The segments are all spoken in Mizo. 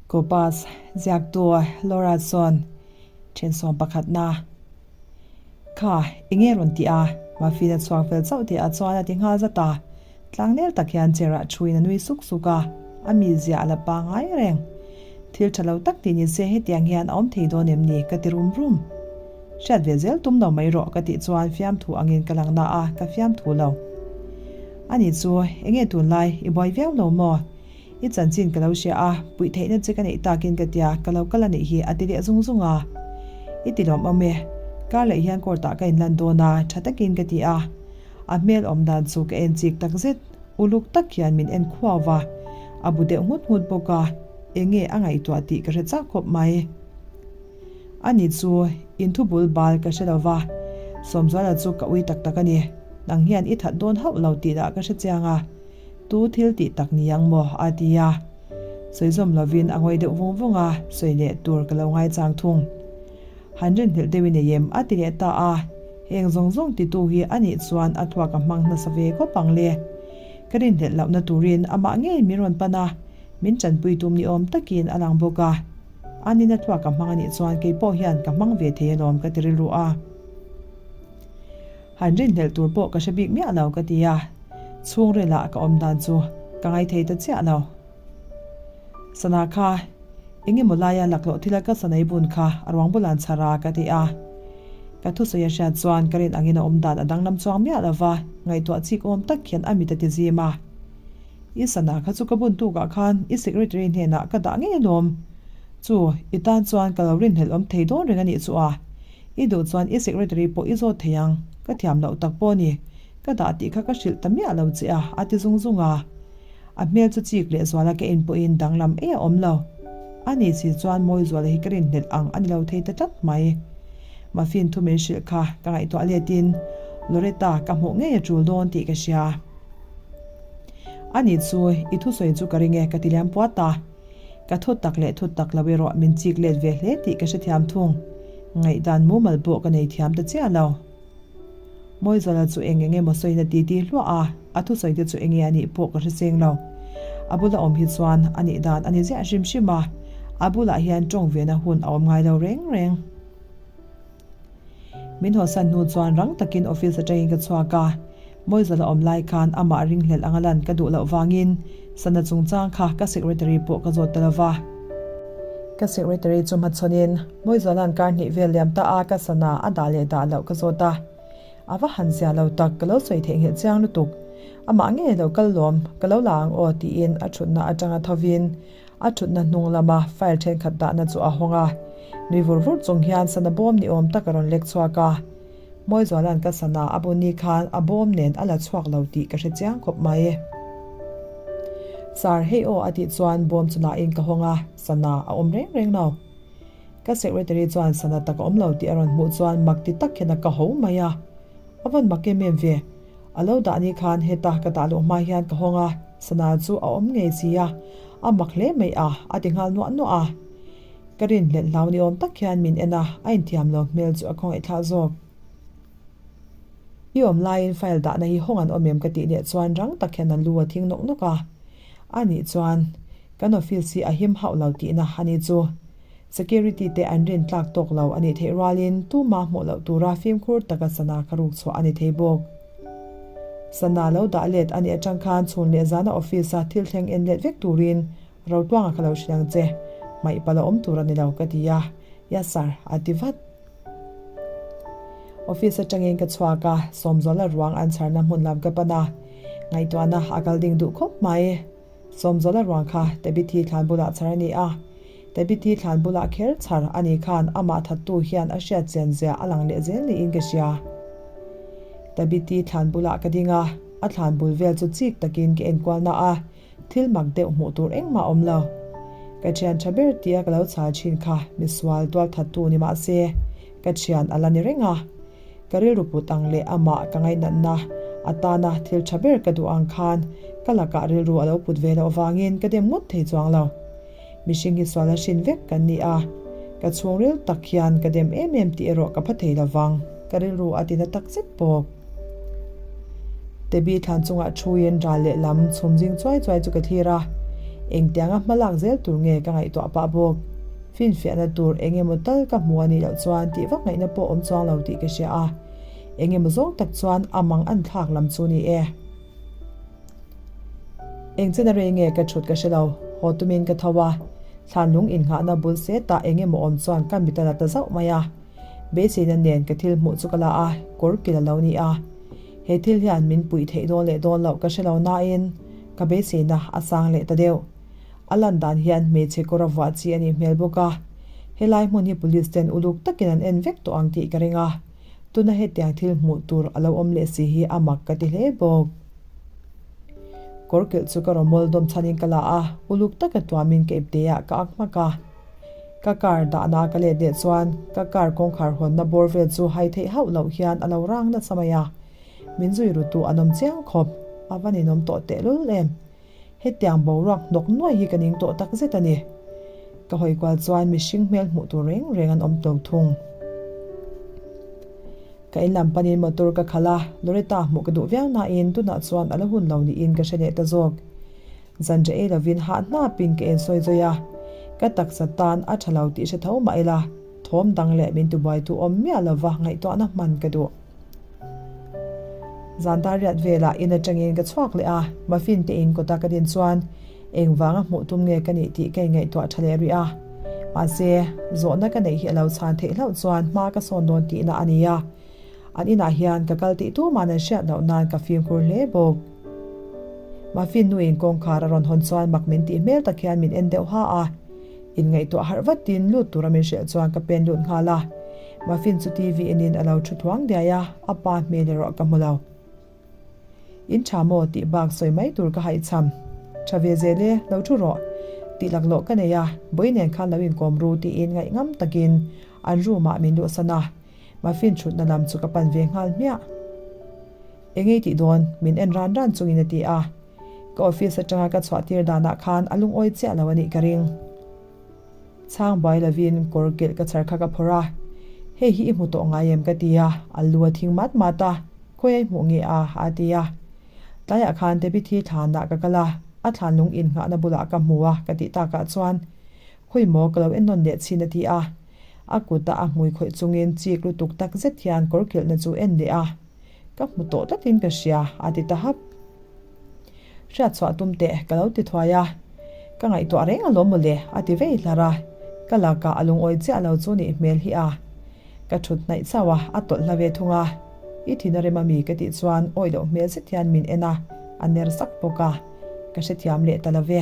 Kopas, ziaktu Laura chuan thensawm pakhatna kha enge rawn ti a, Muffin a chhuak fel chauh tih ah chuan a ti nghal zat a. Tlangnel tak hian chair ah thuin a nui suk suk a, a mizia a la pangngai reng. Thil tha lo tak tih ni se hetiang hian a awm thei dawn em ni ka ti rum rum. Hriat ve zel tum lo mai rawh ka tih chuan fiamthu angin ka lang na a, ka fiamthu lo. Ani chu enge tunlai i buai viau lo maw? I chanchin ka lo hria a, puih theihna che ka neih takin ka tia, ka lo kal a nih hi a ti leh zung zung a. I ti lawmawm e. Kar leh hian court ah ka inlan dawn a, tha takin ka ti a. A hmel awm dan chu ka en chik tak zet, uluk tak hian min en khuau va, a bu deuh nghut nghut bawk a, enge a ngaihtuah tih ka hre chak khawp mai. Ani chu inthu bul bal ka hre lo va, Sawmzuala chu ka ui tak tak a ni, nang hian i that dawn hauh lo tih lah ka hre chiang a, tu thil tih tak ni ang maw a ti a, sawi zawm lovin a ngawi deuh vung vung a, sawi leh tur ka lo ngaichang thung. Han rinhlelh deuh i nei em? a ti leh ta a. Heng zawng zawng titu hi a nih chuan a thluak a hmang nasa ve khawp ang le. Ka rinhlelh lohna turin amah ngei min rawn pan a, min tanpui tum ni awm takin a lang bawk a. Anin a thluak a hmang a nih chuan kei pawh hian ka hmang ve thei alawm ka ti rilru a. Han rinhlelh tur pawh ka hre bik miah lo ka ti a, chhungrilah ka awm dan chu ka ngaithei ta chiah lo. Sana kha eng emaw laia laklawh thila ka sanei bun kha a ruang bulah an chhar a ka ti a. Ka thusawi a hriat chuan ka rin angin a awm dan a danglam chuang miah lo va, ngaihtuah chik awm tak hian a mit a ti zim a. I sana kha chu ka bun tukah khan i secretary hnenah ka dah ngei alawm. Chu, i tan chuan ka lo rinhlelh awm thei dawn reng a nih chu a. I duh chuan i secretary pawh i zawt thei ang, ka thiam loh tak pawh a ni. Ka dah tih kha ka hrilh ta miah lo che a, a ti zung zung a. A hmel chu chik leh zuala ka en pawhin danglam ei a awm lo. A ni si chuan Mawizuala hi ka rinhlelh ang a ni lo thei ta tlat mai. Muffin thu min hrilh kha ka ngaihtuah letin Loretta ka hmuh ngei a tul dawn tih ka hria. A ni chu i thusawi chu ka ring e ka ti liam puat a. Ka thu tak leh thu tak lo erawh min chik let ve hle tih ka hrethiam thung. Ngaihdan mumal pawh ka nei thiam ta chiah lo. Mawizawla chu eng eng emaw sawiin a titi hluah a, a thusawi te chu enge a nih pawh ka hre seng lo. A bula awm hi chuan a nih dan a ni ziah hrim hrim a, a bulah hian tawng vena hun a awm ngai lo reng reng. Min hawsan hnu chuan rang takin office atangin ka chhuak a, Mawizawla awm lai khan amah ringhlelh anga lan ka duh loh vangin sana chungchang kha ka secretary pawh ka zawt ta lo va. Ka secretary chu hmachhawnin Mawizawla'n kar hnih vel liam ta a ka sana a dah leh dah loh ka zawt a. A va han zia lo tak ka lo sawi theihnghilh chiang lutuk. Amah ngei lo kal lawm, ka lo la ang aw tiin a thutna atanga thovin a thutna hnung lama file thenkhat dahna chu a hawng a. Nui vur vur chung hian sana bawm ni awm tak a rawn lek chhuak a. Mawizawla'n ka sana a bu ni khan a bawm nen a la chhuak lo tih ka hre chiang khawp mai. Sir, hei aw a tih chuan bawm chu lahin ka hawng a, sana a awm reng reng lo. Ka secretary chuan sana tak a awm lo tih a rawn hmuh chuan mak ti tak hian a ka ho mai a. A vawn mak em em ve. A lo dah ni khan heta ka dah luh hma hian ka hawng a, sana chu a awm ngei si a, a mak hle mai a, a ti nghal nuah nuah a. Ka rinhlelh hlau ni awm tak hian min en a, a inthiam lo hmel chu a khawngaihthlak zawk. I awm laiin file dahna hi hawng an awm em ka tih leh chuan rang tak hian a lu a thing nawk nawk a. A nih chuan kan office hi a him hauh lo tihna a ni chu. Security te an rin tlak tawk lo a nih theih rualin tuma hmuh loh tura fimkhur taka sana kha ruk chhuah a ni thei bawk. Sana lo dah let a nih atang khan chhun leh zana office a thil thleng en let vek turin Rotuanga ka lo hrilh ang che, hmaih pal a awm tur a ni lo ka ti a, Yes sir, a ti vat. Office atangin ka chhuak a, Sawmzuala ruang an chharna hmun lam ka pan a, ngaihtuahna a kal ding duh khawp mai. Sawmzuala ruang kha Tabithi thlan bulah chhar a ni a, Tabithi thlan bulah kher chhar a nih khan amah thattu hian a hriat chian zia a lang leh zel niin ka hria. Tabithi thlan bulah ka ding a, a thlan bul vel chu chik takin ka enkual na a, Thil mak deuh hmuh tur engmah awm lo. Ka thian tha ber tia ka lo chhal thin kha misual tual thattu ni mah se, ka thian a la ni reng a. Ka rilru put ang leh amah ka ngainatna atana thil tha ber ka duh ang khan ka lakah rilru a lo put ve loh vangin ka dem ngawt thei chuang lo. Mihring hi sual a hrin vek kan ni a, ka chhungril tak hian ka dem em em tih erawh ka pha thei lovang, ka rilru a tina tak zet bawk. Debbie thlan chungah thuin ral leh lam chhum zing chuai chuai chu ka thlir a. Engtianga hma lak zel tur nge ka ngaihtuah pah bawk. Finfiahna tur eng emaw tal ka hmu a nih loh chuan tih vak ngaihna pawh awm chuang lo tih ka hria a. Eng emaw zawng tak chuan a mang an thlak lam chu ni e. Eng chena rei nge ka thut ka hre lo, haw tumin ka tho a. Thlan lung innghahna bul setah eng emaw awm chuan ka mit a la ta zauh mai a. Beiseina nen ka thil hmuh chu ka la a, kawr kil a lo ni a. He thil hian min puih theih dawn leh dawn loh ka hre lo nain ka beiseina a sang leh ta deuh. A lan dan hian hmeichhe kawr a vuah chi a nih hmel bawk a. Helai hmun hi police ten uluk takin an en vek tawh ang tih ka ring a. Tuna hetiang thil hmuh tur a lo awm leh si hi a mak ka ti hle bawk. Kawr kilh chu ka rawmawl dawm chhanin ka la a, uluk taka tuamin ka ipteah ka ak hmak a. Ka car dahna ka let leh chuan ka car kawngkhar hawnna bawr vel chu hai theih hauh loh hian a lo rang nasa mai a. Min zui rutu an awm chiang khawp, a va ninawm tawh tehlul em. Hetiang boruak hnawk nuai hi ka ning tawh tak zet a ni. Ka hawi kual chuan mihring hmel hmuh tur reng reng an awm to thung. Ka in lam panin motor ka khalh a, Loretta hmuh ka duh viau nain tunah chuan a la hun lo niin ka hre leh ta zawk. Zanṭha ei lovin hah hnapin ka ensawi zawi a, ka taksa tan a ṭha lo tih hre tho mah ila, thawm dang leh min tibuaitu awm miah lova ngaihtuahna hman ka duh. Zan dar riat velah in atangin ka chhuak leh a, Muffin te in kawta ka din chuan engvanga hmuh tum nge ka nih tih ka inngaihtuah tha leh rih a. Mahse, zawhna ka neih hi a lo chhan theih hlauh chuan hma ka sawn dawn tihna a ni a. An inah hian ka kal tih tuman an hriat loh nan ka fimkhur hle bawk. Muffin nuin kawngkhar a rawn hawn chuan mak min tih hmel tak hian min en deuh ha a. Inngaihtuah harh vatin lut tura min hrilh chuan ka pen lut nghal a. Muffin chu TV enin a lo thu thuang diai a, a pa hmel erawh ka hmu lo. In tha maw tih bak sawi mai tur ka haihchham. Tha ve zel e, lo thu rawh. Tih laklawh ka nei a, Bawi nen khan lo inkawm ru tiin ngaihngam takin an room ah min luhsan a. Muffin thutna lam chu ka pan ve nghal hmiah. Engei tih dawn? Min en ran ran chungin a ti a. Ka office atanga ka chhuah tir danah khan a lungawi chiah lo a nih ka ring. Chhang buai lovin kawr kilh ka chhar kha ka phawrh a, Hei hi i hmu tawh ngai em? ka ti a, a lu a thing mat mat a, Khawi a i hmuh nge a? a ti a. Tlaiah khan Debbie thlanah ka kal a, a thlan lung innghahna bulah ka hmu a ka tih takah chuan Khawi maw ka lo en nawn leh chhin a ti a. A kuta a hmui khawih chungin chik lutuk tak zet hian kawr kilhna chu en leh a. Ka hmu tawh tlatin ka hria a ti ta hap. Hriat chhuah tum teh ka lo ti thuai a, ka ngaihtuah reng alawm mawle a ti vei hlar a, ka lakah a lungawi chiah lo chu nih hmel hi a. Ka thut hnaih chauh a, a tawlh hla ve thung a. I thin a rem ami ka tih chuan awih loh hmel zet hian min en a, a ner sak bawk a, ka hrethiam leh ta lo ve.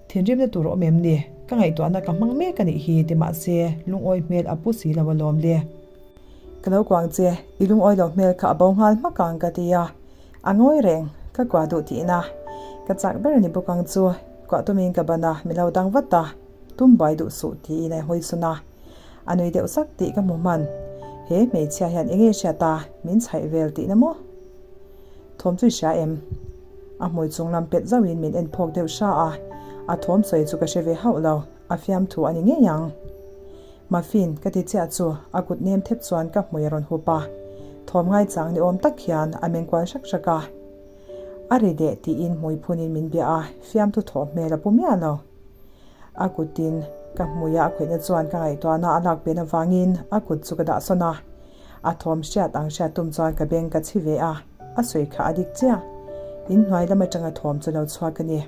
Thinrimna tur a awm em ni? Ka ngaihtuahna ka hmang mek a nih hi ti mahse lungawi hmel a pu si lo alawm le. Ka lo kuang che, i lungawi loh hmel kha a bo nghal hmak ang ka ti a. A ngawi reng, ka kuah duh tihna. Ka chak ber a ni bawk ang chu, kuah tumin ka ban a, mi lo dang vat a, tum buai duh suh tiin a hawi sun a. A nui deuh sak tih ka hmu hman. He hmeichhia hian enge hriat a, min chhaih vel tihna maw? Thawm chu i hria em? A hmui chung lam pet zauhin min en phawk deuh hra a, a thawm sawi chu ka hre ve hauh lo, a fiamthu a ni ngei ang. Muffin, ka ti chiah chu a kut nem thep chuan ka hmui a rawn hup a, thawm ngaichang ni awm tak hian a meng kual hrak hrak a. A ri deh tiin hmui phunin min bia a, fiamthu thawh hmel a pu miah lo. A kutin ka hmuia a khawihna chuan ka ngaihtuahna a lak pen avangin a kut chu ka dah sawn a. A thawm hriat ang hriat tum chuan ka beng ka chhi ve a, a sawi kha a dik chiah. Inhnuai lam atanga thawm chu lo chhuak a ni.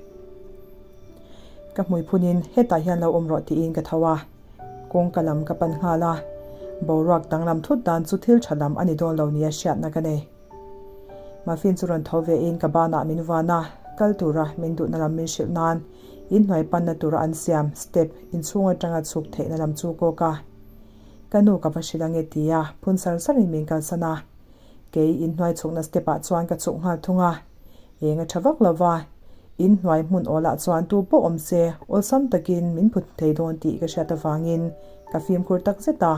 Ka hmui phunin hetah hian lo awm rawh tiin ka tho a, kawngka lam ka pan nghal a, boruak danglam thut dan chu thil tha lam a ni dawn lo nia hriatna ka nei. Muffin chu rawn tho vein ka banah min vuan a, kal tura min duhna lam min hrilh nan inhnuai panna tura an siam step inchhung atanga chhuk theihna lam chu kawk a. Ka nu ka va hrilh ange tia phun sar sarin min kalsan a, kei inhnuai chhukna step ah chuan ka chhuk nghal thung a. Eng a tha vak lo va, in hnuai hmun awlah chuan tu pawh awm se awlsam takin min phut thei dawn tih ka hriat avangin ka fimkhur tak zet a.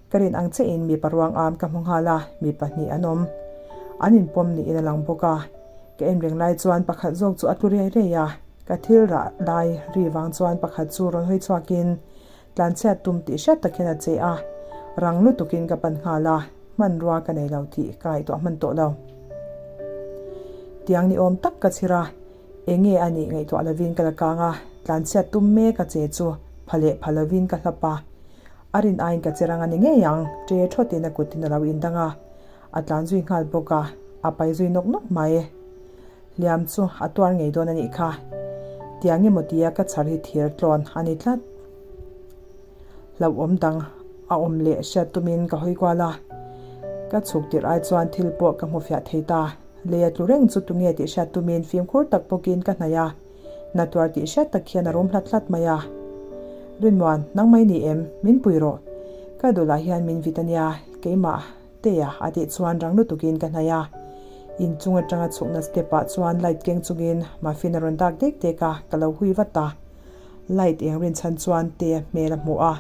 Ka rin ang chiahin mipa ruang am ka hmu nghal a, mi pahnih an awm. An inpawm niin a lang bawk a. Ka en reng lai chuan pakhat zawk chu a tlu riai riai a, ka thil rah lai ri vang chuan pakhat chu rawn hawi chhuakin Tlanchhiat tum tih hriat tak hian a che a, rang lutukin ka pan nghal a, hmanrua ka nei lo tih ka ngaihtuah hman tawh lo. Tiang ni awm tak ka chhir a, Enge a nih ngaihtuah lovin ka la kang a, tlanchhiat tum mek a che chu pha leh pha lovin ka hlap a. A rin aiin ka che rang a ni ngei ang, ṭe ṭhawtin a kutin a lo indang a, a tlan zui nghal bawk a, a pai zui nawk nawk mai. Hliam chu a tuar ngei dawn a nih kha. Tiang emaw tia ka chhar hi thir tlawn a ni tlat. Hlauhawm dang a awm leh hriat tumin ka hawi kual a, ka chhuk tirh ai chuan thil pawh ka hmu fiah thei ta. Lei a tlu reng chu tunge tih hriat tumin fimkhur tak bawkin ka hnaih a, na tuar tih hriat tak hian a rum hlat hlat mai a. Rinmuan, nang mai ni em? Min pui rawh. Ka duhlah hian min vit a nia, keimah Tea a tih chuan rang lutukin ka hnaih a. Inchung atanga chhukna step ah chuan light keng chungin Muffin a rawn dak dek dek a, ka lo hui vat a. Light eng rinchhan chuan Tea hmel a hmuh a,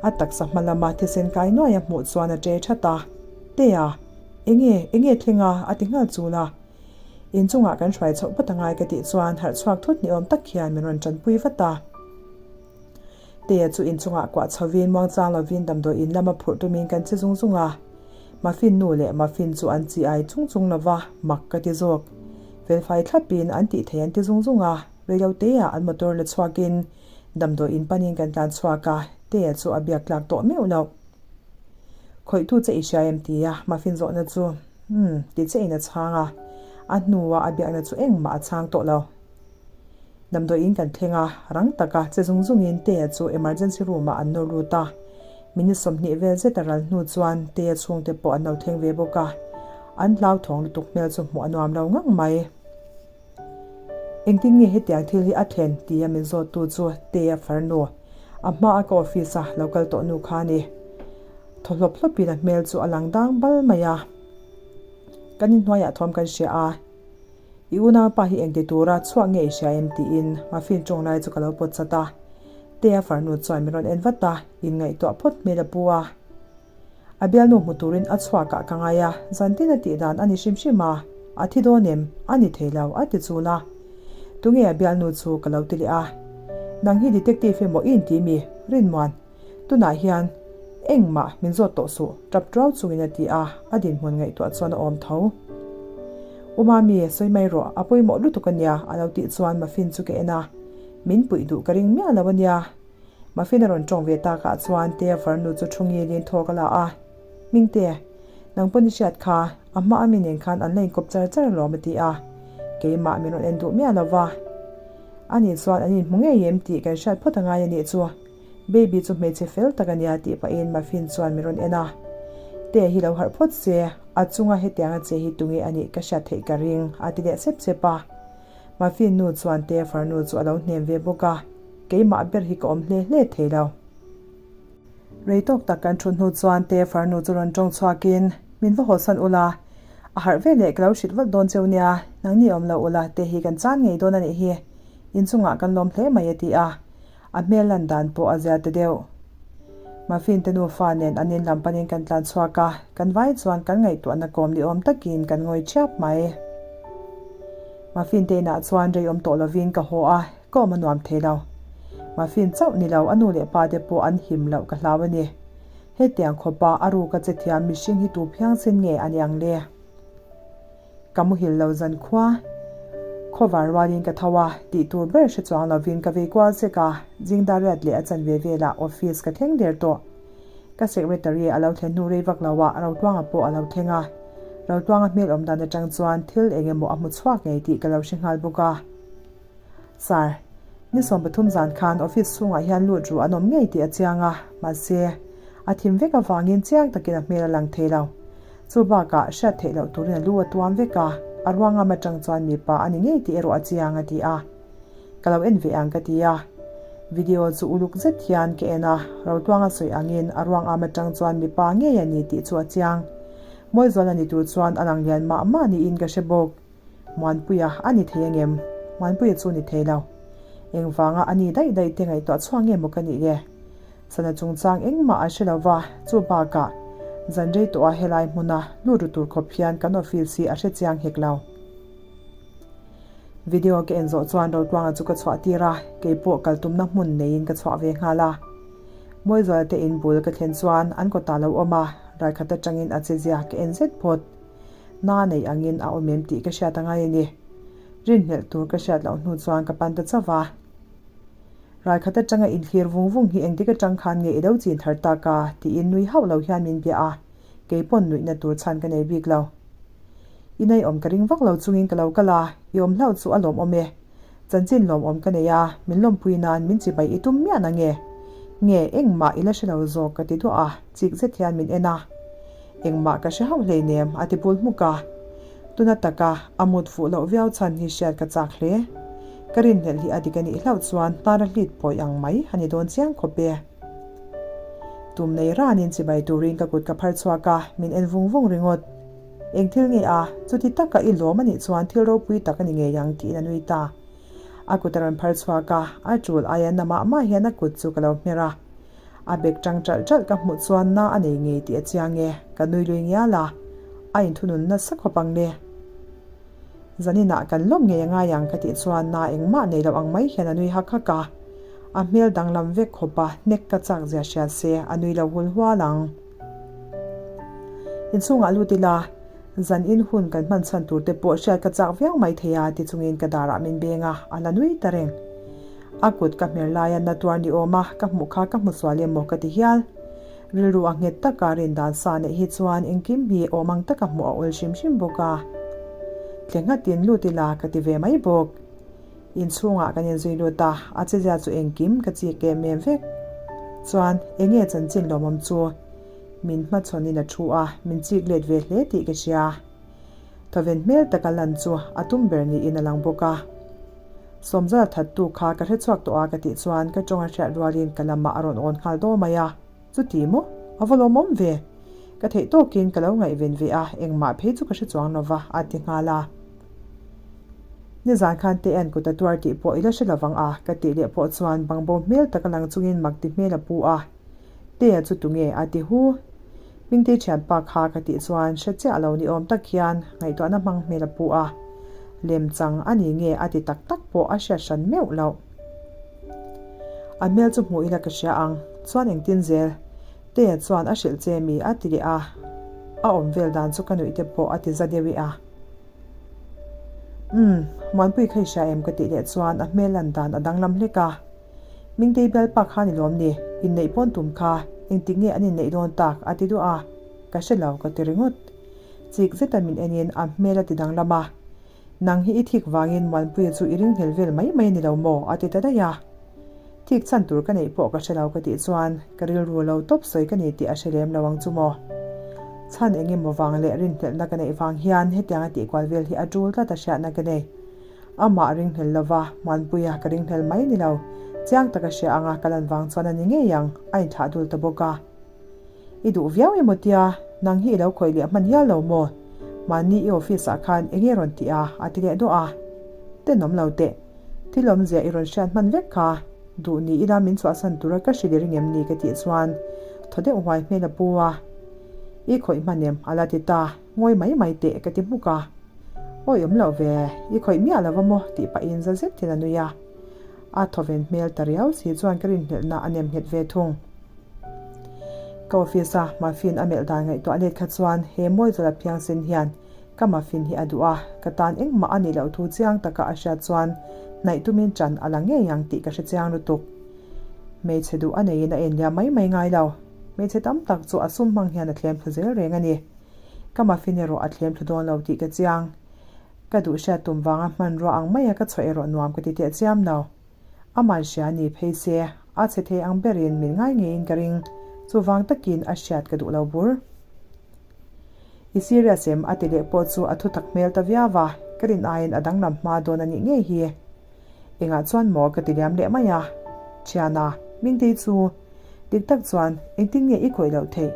a taksa hma lama thisen kai nuai a hmuh chuan a ṭe ṭhat a. Tea! Enge, enge thleng a? a ti nghal chul a. Inchungah kan hruai chhoh phawt angai ka tih chuan harh chhuak thut ni awm tak hian min rawn ṭanpui vat a. Tea chu inchungah kuah chhovin muangchang lovin damdawi in lama phurh tumin kan che zung zung a. Muffin nu leh Muffin chu an chi ai chung chung lova, mak ka ti zawk. Felfai thlapin an tih thei an ti zung zung a, reilo teah an motor la chhuakin damdawi in panin kan tlan chhuak a, Tea chu a biak tlak tawh meuh loh. Khawihtu che i hria em tia Muffin zawhna chu umm ti che in a chhang a, a hnua a biakna chu engmah a chhang tawh lo. Damdawiin kan thleng a, rang taka che zung zungin Tea chu emergency room ah an nawr lut a. Minute 20 vel zet a ral hnu chuan Tea chhungte pawh an lo thleng ve bawk a. An hlauthawng lutuk hmel chu hmuh a nuam lo ngang mai. Engtin nge hetiang thil hi a thlen tia min zawttu chu Tea farnu, a hma a ka office a lo kal tawh nu kha a ni. Thaw hlawp hlawpin a hmel chu a lang dang bal mai a. Kan inhnuaiah thawm kan hria a. I unaupa hi engti tura chhuak nge i hria em tiin Muffin tawng lai chu ka lo pawt chat a. Tea farnu chuan min rawn en vat a, inngaihtuah phawt hmel a pu a. A bialnu hmu turin a chhuak ah ka ngai a, zantin a tih dan a ni hrim hrim a, a thi dawn em? A ni thei lo, a ti chul a. Tunge a bialnu chu ka lo ti leh a. Nang hi detective emaw i inti mi? Rinmuan. Tunah hian engmah min zawt tawh suh, tap tuau chungin a ti a, a dinhmun ngaihtuah chuan a awm tho. U Mami, sawi mai rawh, a pawimawh lutuk a nia, a lo tih chuan Muffin chu ka en a, min puih duh ka ring miah lo a nia. Muffin a rawn tawng ve takah chuan Tea farnu chu thu ngilin thawk a la a, Hmingte, nang pawn i hriat kha, a hma ami nen khan an la inkawp char char alawm a ti a, keimah min rawn en duh miah lo va. Ani chuan an inhmu ngei em tih kan hriat phawt a ngai a nih chu. Baby chu hmeichhe fel tak a nia tih pahin Muffin chuan min rawn en a. Te hi lo harh phawt se, a chunga hetianga che hi tunge a nih ka hriat theih ka ring, a ti leh sep sep a. Muffin nu chuan Te farnu chu a lo hnem ve bawk a, keimah ber hi ka awm hle hle thei lo. Rei tawk tak kan thut hnu chuan Te farnu chu rawn tawng chhuakin, Min va hawlhsan ula, a harh ve leh ka lo hrilh vat dawn cheu nia, nangni awm lo ula te hi kan chan ngei dawn a nih hi, inchungah kan lawm hle mai a ti a. A hmel lan dan pawh a zia ta deuh. Muffin te nufa nen an in lam panin kan tlan chhuak a, kan vai chuan kan ngaihtuahna kawm ni awm takin kan ngawi ṭhiap mai. Muffin te inah chuan rei awm tawh lovin ka haw a, ka awm a nuam thei lo. Muffin chauh ni lo a nu leh pa te pawh an him loh ka hlau a ni. Hetiang khawpa a ruka che thiam mihring hi tu phiangsen nge a ni ang le? Ka muhil lo zan khua. Khawvar rualin ka tho a, tih tur ber hre chuang lovin ka vei kual zek a, zingdar riat leh a chanve velah office ka thleng der tawh. Ka secretary a lo thlen hnu rei vak lo ah Rotluanga pawh a lo thleng a, Rotluanga hmel awm dan atang chuan thil eng emaw a hmu chhuak ngei tih ka lo hre nghal bawk a. Sir, ni 13 zan khan office chhungah hian lut ru an awm ngei tih a chiang a, mahse, a thim vek avangin chiang takin a hmel a lang thei lo. Chu bakah hriat theih loh turin a lu a tuam vek a, a ruangam atang chuan mipa a ni ngei tih erawh a chiang a ti a. Ka lo en ve ang ka ti a. Video chu uluk zet hian ka en a, Rotluanga sawi angin a ruangam atang chuan mipa ngei a ni tih chu a chiang. Mawizuala ni tur chuan a lang lian mah mah niin ka hre bawk. Muanpuia a ni thei angem? Muanpuia chu ni thei lo. Engvanga a ni daih daih te ngaihtuah chhuak nge maw ka nih le? Sana chungchang engmah a hre lo va, chu bakah zan rei tawha helai hmuna lut ru tur khawp hian kan office hi a hre chiang hek lo. Video ka en zawh chuan Rotluanga chu ka chhuah tir a, kei pawh kal tumna hmun neiin ka chhuah ve nghal a. Mawizuala te in bul ka thlen chuan an kawtah lo awm a, ralkhat atangin a che zia ka en zet phawt. Na nei angin a awm em tih ka hriat a ngai a ni. Rinhlelh tur ka hriat loh hnu chuan ka pan ta chauh a. Ralkhat atanga inthlir vung vung hi engtik atang khan nge i lo chin thar tak a? tiin nui hauh lo hian min bia a, kei pawn nuihna tur chhan ka nei bik lo. I naiawm ka ring vak lo chungin ka lo kal a, i awm hlauh chu a lawmawm e. Chanchin lawmawm ka nei a, min lawmpui nan min chibai i tum miah na nge? Nge engmah i la hre lo zawk ka ti duah a, chik zet hian min en a. Engmah ka hre hauh hleinem a ti bul hmuk a. Tuna taka a mut fuh loh viau chhan hi hriat ka chak hle. Ka rinhlelh hi a dik a nih hlauh chuan hnara hlit pawi ang mai a ni dawn chiang khawp e. Tum nei ranin chibai turin ka kut ka phar chhuak a, min en vung vung ringawt. Eng thil nge a, chuti taka i lawm a nih chuan thil ropui tak a ni ngei ang tiin a nui ta. A kut a rawn phar chhuak a, a tul aia na mah mah hian a kut chu ka lo hmer a. A bek tang ṭalh ṭalh ka hmuh chuan na a nei ngei tih a chiang e, ka nui lui ngial a, a inthunun nasa khawp ang le. Zaninah kan lawm ngei a ngai ang ka tih chuan na engmah nei loh ang mai hian a nui hak hak a, a hmel danglam vek khawp a, hnek ka chak zia hria se a nui lo hul hual ang. Inchhungah lut ila, zan in hun kan hman chhan tur te pawh hriat ka chak viau mai thei a ti chungin ka darah min beng a, a la nui ta reng. A kut ka hmer laia na tuar ni awm a, ka hmuh kha ka hmu sual em maw ka ti hial. Rilru a nghet taka rin dan sa neih hi chuan engkim hi awm ang taka hmuh a awl hrim hrim bawk a. Tle nghatin lut ila ka ti ve mai bawk. Inchhungah kan inzui lut a, a chezia chu engkim ka chik em em vek. Chuan enge chanchin lawmawm chu? Min hmachhawnin a thu a, min chik let ve hle tih ka hria. Thawven hmel taka lan chu a tum ber niin a lang bawk a. Sawmzal thattu kha ka hre chhuak tawh a ka tih chuan ka tawng a hriat rualin ka lamah a rawn awn nghal daw mai a. Chuti maw? A va lawmawm ve. Ka theih tawkin ka lo ngaihven ve a, engmah phei chu ka hre chuang lo va, a ti nghal a. Nizan khan te en kut a tuar tih pawh i la hre lovang a, ka tih leh pawh chuan bangbo hmel tak a lang chungin mak ti hmel a pu a. Tea chu tunge? a ti hu. Hmingtei thianpa kha ka tih chuan hre chiah lo ni awm tak hian ngaihtuahna hmang hmel a pu a. Lemchang a ni nge a ti tak tak pawh a hriat hran meuh loh. A hmel chu hmuh ila ka hria ang, chuan engtin zel? Tea chuan a hrilh che mi a ti leh a, a awm vel dan chu ka nuih te pawh a ti za deuh i a. Umm, Muanpui kha i hria em ka tih leh chuan a hmel lan dan a danglam hlek a. Mingtei bialpa kha ni lawm ni, inneih pawn tum kha, engtik nge an inneih dawn tak a ti duah a, ka hre lo ka ti ringawt. Chik zeta min enin a hmel a ti danglam a, Nang hi i thik vangin Muanpuia chu i ringhlel vel mai mai a ni lo maw? a ti ta daih a. Thik chhan tur ka neih pawh ka hre lo ka tih chuan ka rilru lo tawp sawi ka ni tih a hre lem lo ang chu maw. Chhan eng emaw vang leh rinhlelhna ka neih vang hian hetianga tihkual vel hi a tul tlat a hriatna ka nei. Amah ringhlel lova Muanpuia ka ringhlel mai ni lo, chiang taka hria anga ka lan vang chuan a ni ngei ang, a inthlah dul ta bawk a. I duh viau emaw tia, nang hi i lo khawih leh hman hial lo maw? Mahni i office ah khan eng nge rawn tih a? a ti leh duah a. Tenawm lo teh. Thil awmzia i rawn hriat hman vek kha. Duh ni ila min chhuahsan tura ka hrilh i ring em ni ka tih chuan thaw deuh huai hmel a pu a. I khawih hman em? a la ti ta. Ngawi mai mai teh ka ti hmuk a. Awi awm loh ve, i khawih miah lo va maw? tih pahin za zet hian a nui a. A thawven hmel ta riau si chuan ka rinhlelhna a nem nghet ve thung. Ka office a muffin a melh dan ngaihtuah let kha chuan he Mawizawla phiangsen hian ka muffin hi a duh a, ka tan engmah a nih loh thu chiang taka a hriat chuan hnaih tumin ṭan a la ngei ang tih ka hre chiang lutuk. Hmeichhe duh a neiin a enliam mai mai ngai lo. Hmeichhe tam tak chu a sum hmang hian a thlem thlu zel reng a ni. Ka muffin erawh a thlem thlu dawn lo tih ka chiang. Ka duh hriat tum vanga hmanrua ang maia ka chhuah erawh nuam ka ti teh chiam lo. Aman hria ni phei se, a chhe thei ang berin min ngai ngeiin ka ring, chuvang takin a hriat ka duh lo bur. I serious em? a ti leh pawh chu a thutak hmel ta viau a, ka rin aiin a danglam hma dawn a nih ngei hi. Engah chuan maw ka ti liam leh mai a. Thiana, Mingtei chu dik tak chuan engtin nge i khawih loh theih?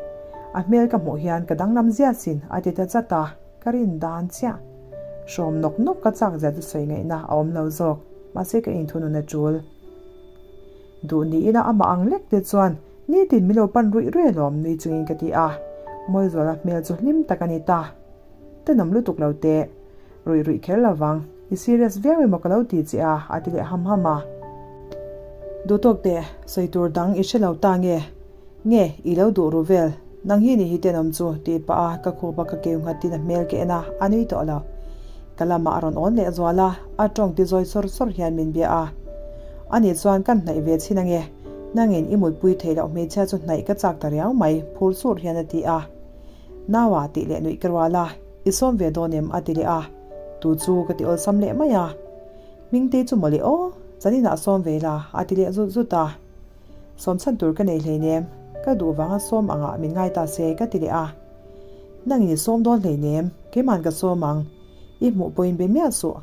A hmel ka hmuh hian ka danglam zia sin a ti ta chat a. Ka rin dan chiah. Hrawm nawk nawk ka chak zia chu sawi ngaihna a awm lo zawk, mahse ka inthunun a tul. Duh ni ila amah ang lek te chuan nitin min lo pan ruih ruih alawm nui chungin ka ti a, Mawizuala hmel chu hlim tak a ni ta. Tenawm lutuk lo teh. Ruih ruih kher lovang, i serious viau emaw ka lo ti che a, a ti leh ham ham a. Duhtawk teh, sawi tur dang i hre lo ta nge? Nge, i lo duh ru vel, nang hi ni hi tenawm chu, tih pah a ka khup a ka keu nghat tin a hmel ka en a, a nui tawh lo. Ka lamah a rawn awn leh zual a, a tawng ti zawi sawr sawr hian min bia a. Ani chuan kan hnaih ve chhin ange, nangin i mutpui theih loh hmeichhia chu hnaih ka chak ta riau mai, phur sur hian a ti a. Naua tih leh nuih ka rual a, i sawm ve dawn em? a ti leh a, tu chu ka ti awlsam leh mai a. Hmingtei chu mawle aw, zaninah sawm ve la, a ti leh zut zut a. Sawm chhan tur ka nei hleinem, ka duh vanga sawm angah min ngai ta se ka ti leh a. Nangin i sawm dawn hleinem, keiman ka sawm ang, i hmuh pawhin be miah suh.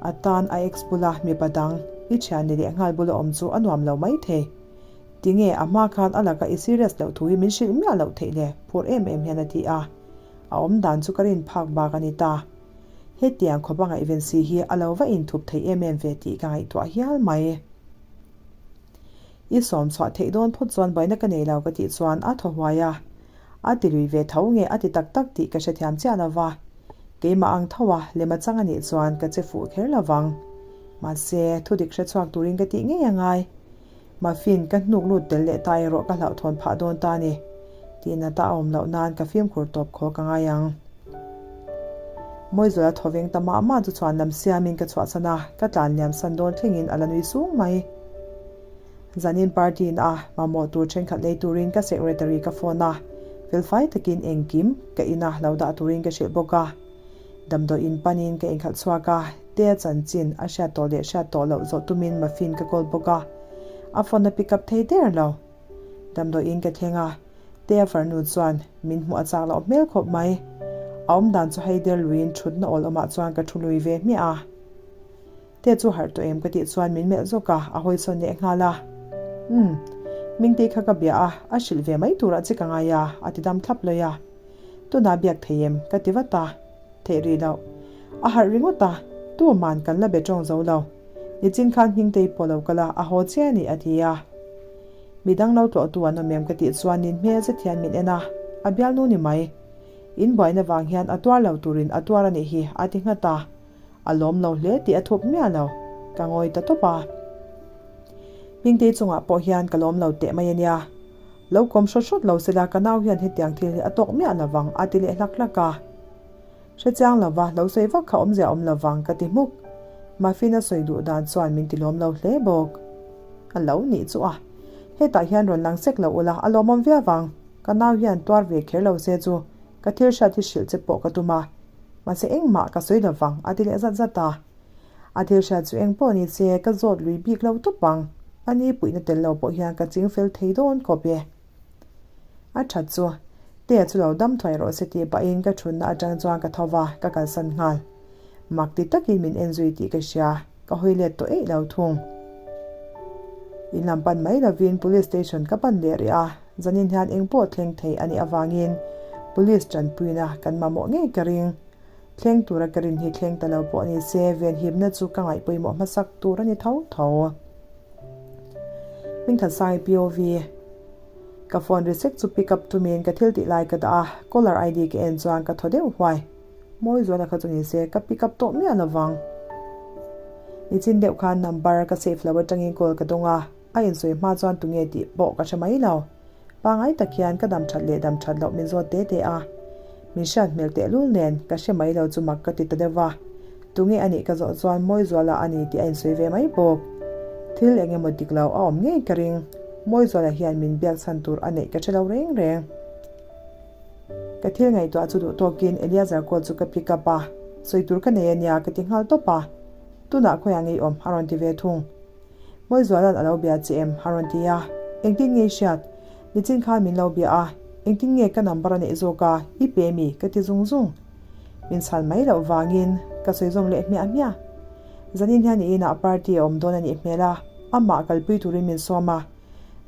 A tan a ex bula mipa dang, i thian ni leh nghal bula awm chu a nuam lo mai thei. Tinge a hma khan a laka i serious loh thu hi min hrilh miah loh theih le, phur em em hian a ti a. A awm dan chu ka rin phak bak a ni ta. Hetiang khawpa ngaihven si hi a lo va inthup thei em em ve tih ka ngaihtuah hial mai. I sawm chhuah theih dawn phawt chuan buaina ka nei lo ka tih chuan a thaw huai a. A ti lui ve tho nge a ti tak tak tih ka hrethiam chiah lo va. Keimah ang tho a, lem a chang a nih chuan ka che fuh kher lo vang. Mahse, thu dik hre chhuak turin ka tih ngei a ngai. Muffin ka hnuk lut tel leh ta erawh ka hlauhthawn phah dawn ta a ni. Tihna ta a awm loh nan ka fimkhur tawp khaw ka ngai ang. Mawizuala thaw veng ta mah mah chu chhuan lam siamin ka chhuahsan a, ka tlan liam san dawn thlengin a la nui sung mai. Zanin party in a mamawh tur thenkhat lei turin ka secretary ka phone a, felfai takin engkim ka ina lo dah turin ka hrilh bawk a. Damdawi in panin ka inkhalh chhuak a, Tea chanchin a hriat tawh leh hriat tawh loh zawh tumin Muffin ka call bawk a, a phone a pick up thei der lo. Damdawi in ka thleng a, Tea farnu chuan min hmuh a chak loh hmel khawp mai. A awmdan chu hei der luiin thutna awl awmah chuan ka thu lui ve hmiah a. Te chu harh tawh em ka tih chuan min melh zawk a, a hawi sawn leh nghal a. Umm, Mingtei kha ka bia a, a hrilh ve mai turah che ka ngai a, a ti dam thlap lawi a. Tunah biak thei em? ka ti vat a. Theih rih loh. A harh ringawt a, tuman kan la be tawng zo lo. Nichin khan Hmingtei pawh lo kal a, a haw chiah a ni, a ti a. Midang lo tlawhtu an awm em ka tih chuan nin hmel zet hian min en a, a bialnu ni mai. In buaina vang hian a tuar lo turin a tuar a nih hi, a ti nghat a. A lawm lo hle tih a thup miah lo. Ka ngawi ta tawp a. Hmingtei chungah pawh hian ka lawm lo teh mai a nia. Lo kawm hrawt hrawt lo sela ka nau hian hetiang thil hi a tawk miah lo vang a ti leh hlak hlak a. Hrechiang lo va, lo sawi vak kha awmzia awm lo vang ka ti hmuk. Muffin a sawi duh dan chuan min ti lawm lo hle bawk. A lo nih chu a. Hetah hian rawn lang sek lo ula a lawmawm viau vang. Ka nau hian tuar ve kher lo se chu ka thil hriat hi hrilh che pawh ka tum a. Mahse engmah ka sawi lo vang a ti leh zat zat a. A thil hriat chu eng pawh ni se ka zawt lui bik lo tawp ang. A ni puihna tel lo pawh hian ka ching fel thei dawn khawp e. A that chu Tea chu lo dam thuai rawh se tih pahin ka thutna atang chuan ka tho va, ka kalsan nghal. Mak ti takin min en zui tih ka hria, ka hawi let tawh eih lo thung. In lam pan mai lovin Police Station ka pan leh rih a, zanin hian eng pawh thleng thei a nih avangin Police tanpuina kan mamawh ngei ka ring. Thleng tura ka rin hi thleng ta lo pawh ni se venhimna chu ka ngaih pawimawh hmasak tur a ni tho tho. Hmingthatsai POV Ka phone ri sek chu pick up tumin ka thil tih lai ka dah a, caller ID ka en chuan ka thaw deuh huai. Mawi zuala kha chu ni se ka pick up tawh miah lovang. Nichin deuh khan number ka save lo atangin call ka dawng a, a insawi hma chuan tunge tih pawh ka hre mai lo. Pangai tak hian ka dam that leh dam that loh min zawt te te a. Min hriat hmel tehlul nen ka hre mai lo chu mak ka ti ta deuh va. Tunge a nih ka zawh chuan Mawizuala a ni tih a insawi ve mai bawk. Thil eng emaw dik lo a awm ngei ka ring. Mawizuala hian min biak chhan tur a neih ka hre lo reng reng. Ka thil ngaihtuah chu duh tawkin Eleazer call chu ka pick up a, sawi tur ka nei a nia ka ti nghal tawp a. Tunah khawiah ngei awm a rawn ti ve thung. Mawizuala'n a lo bia che em? a rawn ti a. Engtin nge i hriat? Nichin khan min lo bia a, engtin nge ka number a neih zawk a, i pe mi? ka ti zung zung. Min chhan mai loh vangin ka sawi zawm leh hmiah hmiah. Zanin hian i inah party a awm dawn a nih hmel a, amah kalpui turin min sawm a.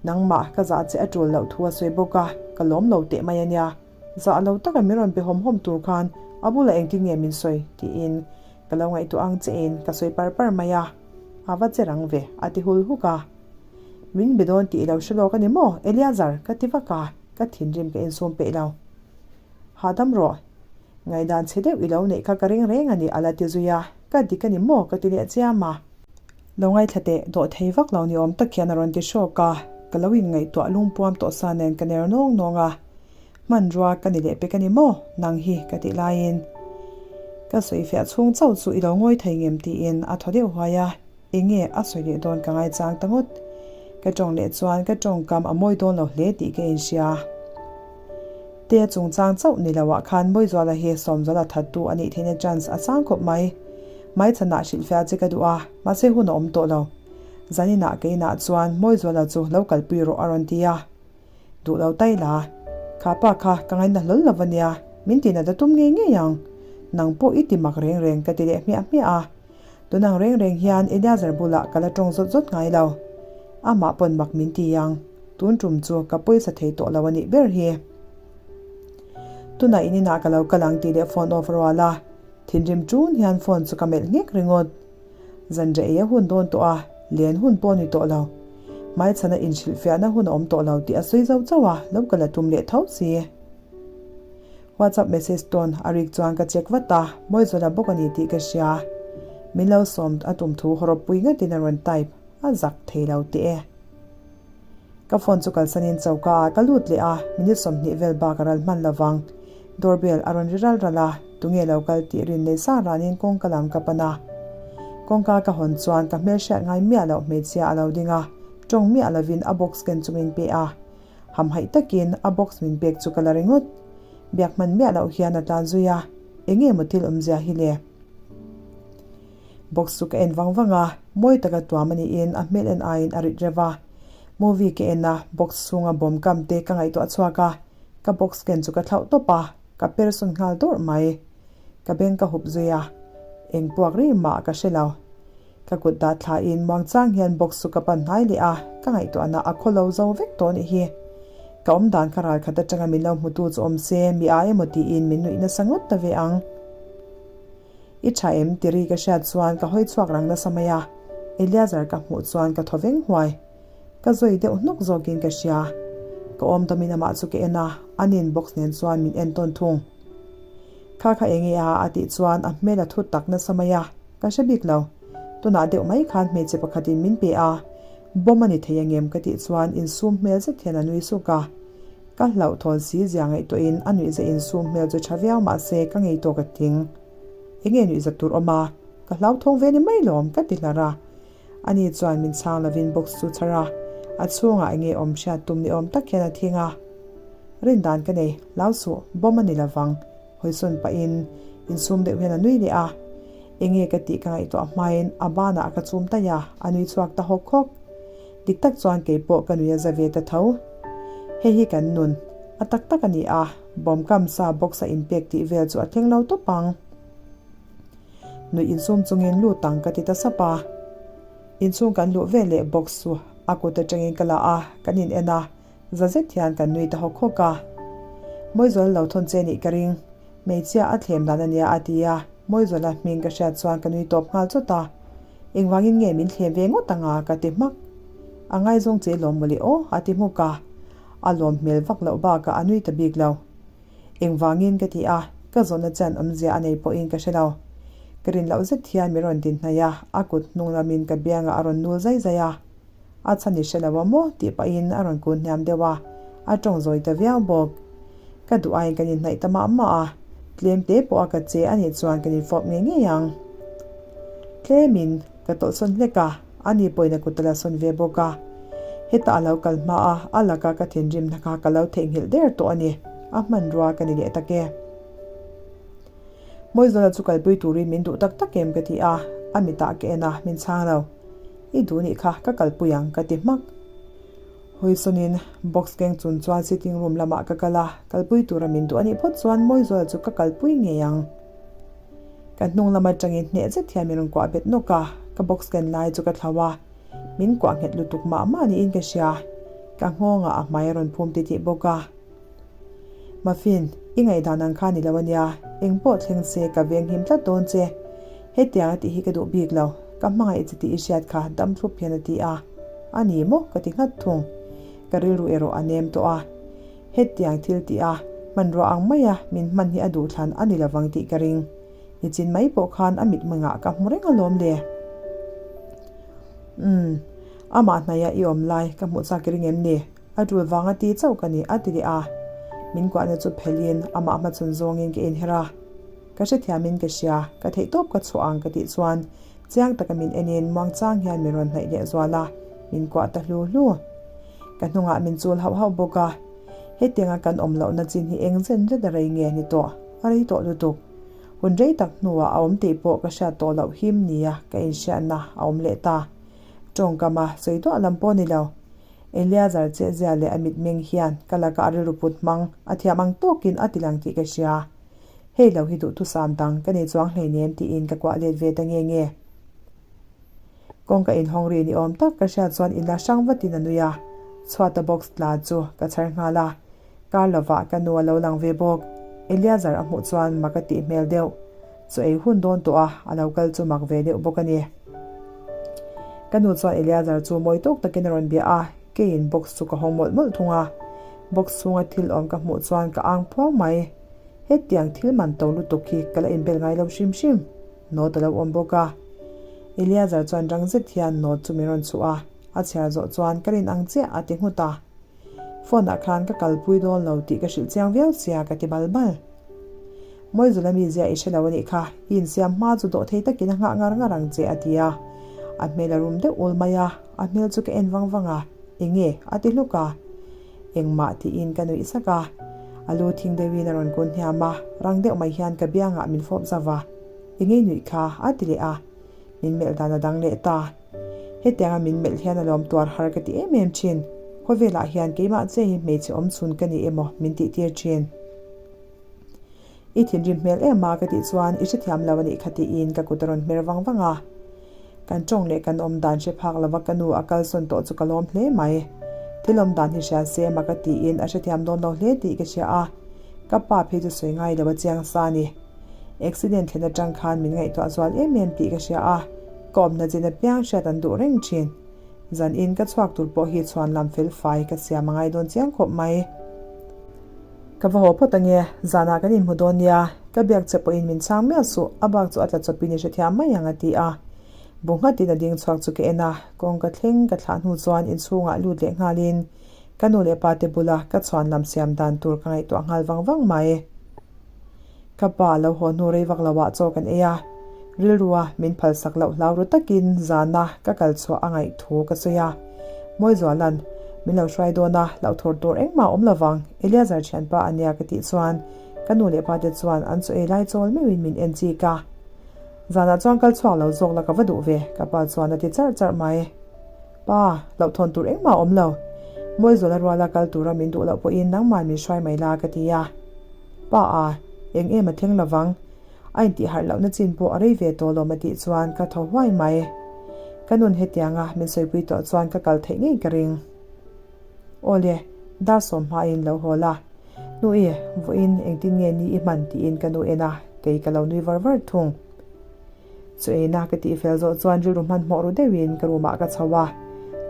Nangmah ka zah che a tul loh thu a sawi bawk a, ka lawm lo teh mai a nia. Zah lo taka min rawn pe hawm hawm tur khan a bulah engtin nge min sawi? tiin ka lo ngaihtuah ang che in ka sawi par par mai a. A va che rang ve, a ti hul huk a. Min be dawn tih i lo hre lawk a ni maw, Eleazar? ka ti vak a, ka thinrim ka insum peih lo. Hahdam rawh. Ngaihdan chhe deuh i lo neih kha ka ring reng a ni, a la ti zui a. Ka dik a ni maw? ka ti leh chiam a. Lo ngaithla teh, dawh thei vak lo ni awm tak hian a rawn ti hrawk a. Ka lo inngaihtuah lungpuam tawh sa nen ka ner nawng nawng a. Hmanrua ka ni leh pek a ni maw? Nang hi ka tih laiin. Ka sawifiah chhung chauh chu i lo ngawi thei ngem tiin a thaw deuh huai a, enge a sawi leh dawn ka ngaichang ta ngawt. Ka tawng leh chuan ka tawngkam a mawi dawn lo hle tih ka inhria. Te chungchang chauh ni loah khan Mawizuala hi Sawmzuala thattu a nih theihna chance a sang khawp mai. Hmaichhanah hrilhfiah che ka duh a, mahse hun a awm tawh lo. Zaninah keinah chuan Mawizuala chu lo kalpui rawh a rawn ti a. Duh lo tai la, kha pa kha ka ngaina hlawl lo va nia, min ti nat a tum ngei ngei ang. Nang pawh i ti mak reng reng ka ti leh hmiah hmiah a. Tunang reng reng hian Eleazar bulah ka la tawng zawt zawt ngai lo. Amah pawn mak min ti ang. Tun tum chu ka pawisa thei tawh lo a nih ber hi. Tunah in inah ka lo kal ang tih leh phone off rual a. Thinrim ṭun hian phone chu ka melh nghek ringawt. Zanriah ei a hun dawn tawh a, len hun pawh a ni tawh lo. Hmaichhana inhrilhfiahna hun a awm tawh lo tih a sawi zauh chauh a, lo kal a tum leh tho si. WhatsApp message tawn a rik chuan ka check vat a, Mawizawla bawk a ni tih ka hria. Min lo sawm a tum thu hawrawppui ngatin a rawn type, a zak thei lo teh e. Ka phone chu kalsanin choka ah ka lut leh a, minute 20 vel bak a ral hman lovang. Door bell a rawn ri ral ral a, tunge lo kal tih rin nei sa ranin kawngka lam ka pan a. Kawngka ka hawn chuan ka hmelhriat ngai miah loh hmeichhia a lo ding a, tawng miah lovin a box ken chu min pe a. Hamhaih takin a box min pek chu ka la ringawt. Biak hman miah loh hian a tlan zui a, enge maw thil awmzia hi le? Box chu ka en vang vang a, mawi taka tuam a niin a hmel en aiin a rit reuh a. Movie ka en a, box chhunga bawm kam te ka ngaihtuah chhuak a, ka box ken chu ka thlauh tawp a, ka per sawn nghal dawrh mai. Ka beng ka hup zui a, eng puak ri mah ka hre lo. Ka kut dah thlain muangchang hian box chu ka pan hnai leh a, ka ngaihtuahna a khaw lo zo vek tawh nih hi. Ka awm dan kha ral khat atanga min lo hmutu chu awm se, mi a emaw tiin min nuih nasa ngawt ta ve ang. I tha em? ti ri ka hriat chuan ka hawi chhuak rang nasa mai a, Eleazar ka hmuh chuan ka thaw veng huai. Ka zawi deuh hnuk zawkin ka hria. Ka awm dawmin amah chu ka en a, anin box nen chuan min en tawn thung. Kha kha enge a? a tih chuan a hmel a thut tak nasa mai a, ka hre bik lo. Tunah deuh mai khan hmeichhe pakhatin min pe a, bomb a ni thei angem ka tih chuan insum hmel zet hian a nui suk a. Ka hlauhthawn si zia ngaihtuahin a nuihza insum hmel chu tha viau mah se ka ngei tawk a ting. Enge nuihza tur awm a? Ka hlauthawng ve ni mai lawm ka ti hlar a. Ani chuan min chhang lovin box chu chhar a, a chhungah enge awm hriat tum ni awm tak hian a thing a. Rin dan ka nei, hlau suh, bomb a ni lovang, hawisawn pahin insum deuh hian a nui leh a. Enge ka tih ka ngaihtuah hmain a banah ka chum taih a, a nui chhuak ta hawk hawk. Dik tak chuan kei pawh ka nui a za ve ta tho. Hei hi kan nun a tak tak a ni a, bawm kam sa box a inpek tih vel chu a thleng lo tawp ang. Nuih insum chungin lut ang ka ti ta sap a. Inchhung kan luh vel leh box chu a kut atangin ka la a, kan in en a, za zet hian kan nui ta hawk hawk a. Mawizuala lo thawn che nih ka ring. Hmeichhia a thlem dan a nia a ti a, Mawizuala hming ka hriat chuan ka nui tawp nghal chawt a. Engvangin nge min thlem ve ngawt ang a? ka ti hmak. A ngaizawng che lawm mawle aw a ti hmuk a. A lawm hmel vak loh bakah a nui ta bik lo. Engvangin ka ti a, ka zawhna chuan awmzia a nei pawhin ka hre lo. Ka rin loh zet hian min rawn din hnaih a, a kut hnung lamin ka biangah a rawn nul zai zai a. A chhan i hre lo a maw? tih pahin a rawn kun hniam deuh a, a tawng zawi ta viau bawk. Ka duh aiin kan inhnaih ta mah mah a, tlem te pawh a ka che a nih chuan kan infawp ngei ngei ang. Tlemin ka tawlhsawn hlek a, ani pawhin a kut a la sawn ve bawk a. Hetah a lo kal hma a, a laka ka thinrimna kha ka lo theihnghilh der tawh a ni, a hmanrua ka ni leh tak e. Mawizawla chu kalpui turin min duh tak tak em ka ti a, a mitah ka en a, min chhang lo. I duh nih kha ka kalpui ang ka ti hmak. Hawisawnin box keng chun chuan sitting room lamah ka kal a, kalpui tura min duh a nih phawt chuan Mawizawla chu ka kalpui ngei ang. Ka hnung lam atangin hneh zet hian min rawn kuah bet nawk a, ka box ken lai chu ka thlau a, min kuah nghet lutuk mah mah niin ka hria. Ka nghawngah a hmai a rawn phum titih bawk a. Muffin, i ngaihdan ang kha ni lo a nia, eng pawh thleng se ka veng him tlat dawn che. Hetiang a tih hi ka duh bik lo, ka hmangaih che tih i hriat kha dam thlup hian a ti a. A ni maw? ka ti nghat thung. Ka rilru erawh a nem tawh a. Hetiang thil tih a, hmanrua ang maia min hman hi a duhthlan a ni lovang tih ka ring. Nichin mai pawh khan a mitmengah ka hmu reng alawm le. Umm, amah hnaia i awm lai ka hmuh chak i ring em ni? A tul vanga ti chauh ka ni a ti leh a. Min kuahna chu phelhin amah hmachhawn zawngin ka inher a. Ka hrethiamin ka hria, ka theihtawp ka chhuah ang ka tih chuan chiang taka min enin muangchang hian min rawn hnaih leh zual a, min kuah ta hlu hlu. Ka hnungah min chul hauh hauh bawk a, hetianga kan awm lohna chin hi eng zen zet a rei nge ni tawh, a rei tawh lutuk. Hun rei tak hnuah a awm tih pawh ka hriat tawh loh him nia ka inhriatna a awm leh ta. Tawngkama sawi duah lam pawh ni lo. Eleazar chehzia leh a mitmeng hian ka laka a rilru put hmang a thiam ang tawkin a tilang tih ka hria. Hei lo hi duhthusam dang ka nei chuang hleinem tiin ka kuah let ve ta nge nge. Kawngka inhawng ri ni awm tak ka hriat chuan inla hrang vatin a nui a, chhuata box tla chu ka chhar nghal a, kar lovah ka nu a lo lang ve bawk. Eleazar a hmuh chuan mak a tih hmel deuh. Chaw ei hun dawn tawh a, a lo kal chu mak ve deuh bawk a ni. Ka nu chuan Eleazar chu mawi tawk takin a rawn bia a, keiin box chu ka hawng mawlh mawlh thung a. Box chhunga thil awm ka hmuh chuan ka ang phuau mai. Hetiang thil man to lutuk hi ka la inbel ngai lo hrim hrim. Note a lo awm bawk a. Eleazar chuan rang zet hian note chu min rawn chhuah a, a chhiar zawh chuan ka rin ang chiah a ti nghut a. Phone ah khan ka kalpui dawn lo tih ka hrilh chiang viau sia ka ti bal bal. Mawizula mizia i hre lo a nih kha, i insiam hma chu dawh thei takin a nghah ngar ngar ang che a ti a. A hmel a rum deuh ul mai a, a hmel chu ka en vang vang a, enge a ti hluk a. Engmah tiin ka nuih sak a, a lu thing deuhin a rawn kun hniam a, rang deuh mai hian ka biangah min fawp zauh a, enge i nuih kha a ti leh a, min melh dan a dang leh ta. Hetianga min melh hian a lawm tuar har ka ti em em thin, khawvelah hian keimah che hi hmeichhe awm chhun ka ni emaw min tih tir thin. I thinrim hmel em a ka tih chuan i hrethiam lo a nih kha tiin ka kut a rawn hmer vang vang a. Kan tawng leh kan awm dan hre phak lova ka nu a kalsawn tawh chu ka lawm hle mai. Thil awm dan hi hria se ema ka tiin a hrethiam dawn lo hle tih ka hria a, ka pa phei chu sawi ngai lo a chiang sa a ni. Accident thlen atang khan min ngaihtuah zual em em tih ka hria a, ka awmna chin apiang hriat an duh reng thin. Zan in ka chhuak tur pawh hi chhuan lam fel fai ka siam a ngai dawn chiang khawp mai. Ka va haw phawt ange, zanah kan inhmu dawn nia, ka biak che pawhin min chhang miah suh, a bak chu a tla chawpin i hrethiam mai ang a ti a. Bu nghatin a ding chhuak chu ka en a, kawng ka thleng ka thlah hnu chuan inchhungah lut leh nghalin ka nu leh pa te bula ka chhuan lam siam dan tur ka ngaihtuah nghal vang vang mai. Ka pa lo haw hnu rei vak loah chaw kan ei a, rilrua min phalsak loh hlau ru takin zana ka kal chhuah a ngaih thu ka sawi a. Mawizuala'n min lo hruai dawn a, hlauhthawr tur engmah a awm lo vang, Eleazar thianpa a nia ka tih chuan ka nu leh pa te chuan an chaw ei lai chawl meuhin min en chik a. Zanah chuan kal chhuak lo zawk la ka va duh ve, ka pa chuan a ti charh charh mai. Pa, hlauhthawn tur engmah a awm lo. Mawizuala ruala kal tura min duh loh pawhin nangman min hruai mai la ka ti a. Pa a, eng em a thleng lovang. A intihharh lohna chin pawh a rei ve tawh lawm a tih chuan ka thaw huai mai. Ka nun hetianga min sawipui tawh chuan ka kal theih ngei ka ring. Aw le, dar sawm hmain lo haw la. Nu i, vawiin engtin nge ni i hman tiin ka nu en a, kei ka lo nui var var thung. Chu eina ka tih fel zawh chuan rilru hmanhmawh ru deuhin ka room ah ka chho a,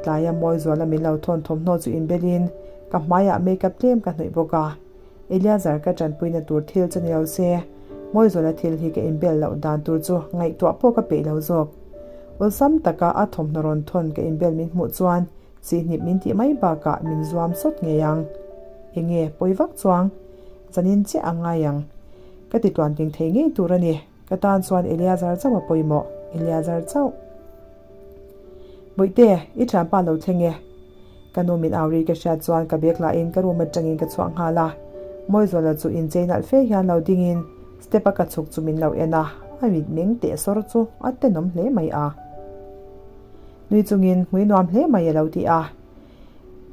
tlaia mawi zuala min lo thawn thawmhnaw chu inbelin ka hmaiah makeup tlem ka hnawih bawk a. Eleazar ka tanpuina tur thil chu ni lo se, Mawizuala thil hi ka inbel loh dan tur chu ngaihtuah pawh ka peih lo zawk. Awlsam taka a thawmhnaw rawn thawn ka inbel min hmuh chuan chihnip min tih mai bakah min zuam sawt ngei ang. Enge pawi vak chuang? Zanin chiah a ngai ang. Ka ti tluan ting thei ngei tur a ni. Ka tan chuan Eleazar chauh a pawimawh. Eleazar chauh. Bawihte, i thianpa lo thleng e. Ka nu min au ri ka hriat chuan ka bag lahin ka room atangin ka chhuah nghal a. Mawizuala chu inchei nalh fe hian lo dingin step a ka chhuk chu min lo en a, a mit meng teh sawr chu a tenawm hle mai a. Nui chungin hmui nuam hle mai a lo ti a.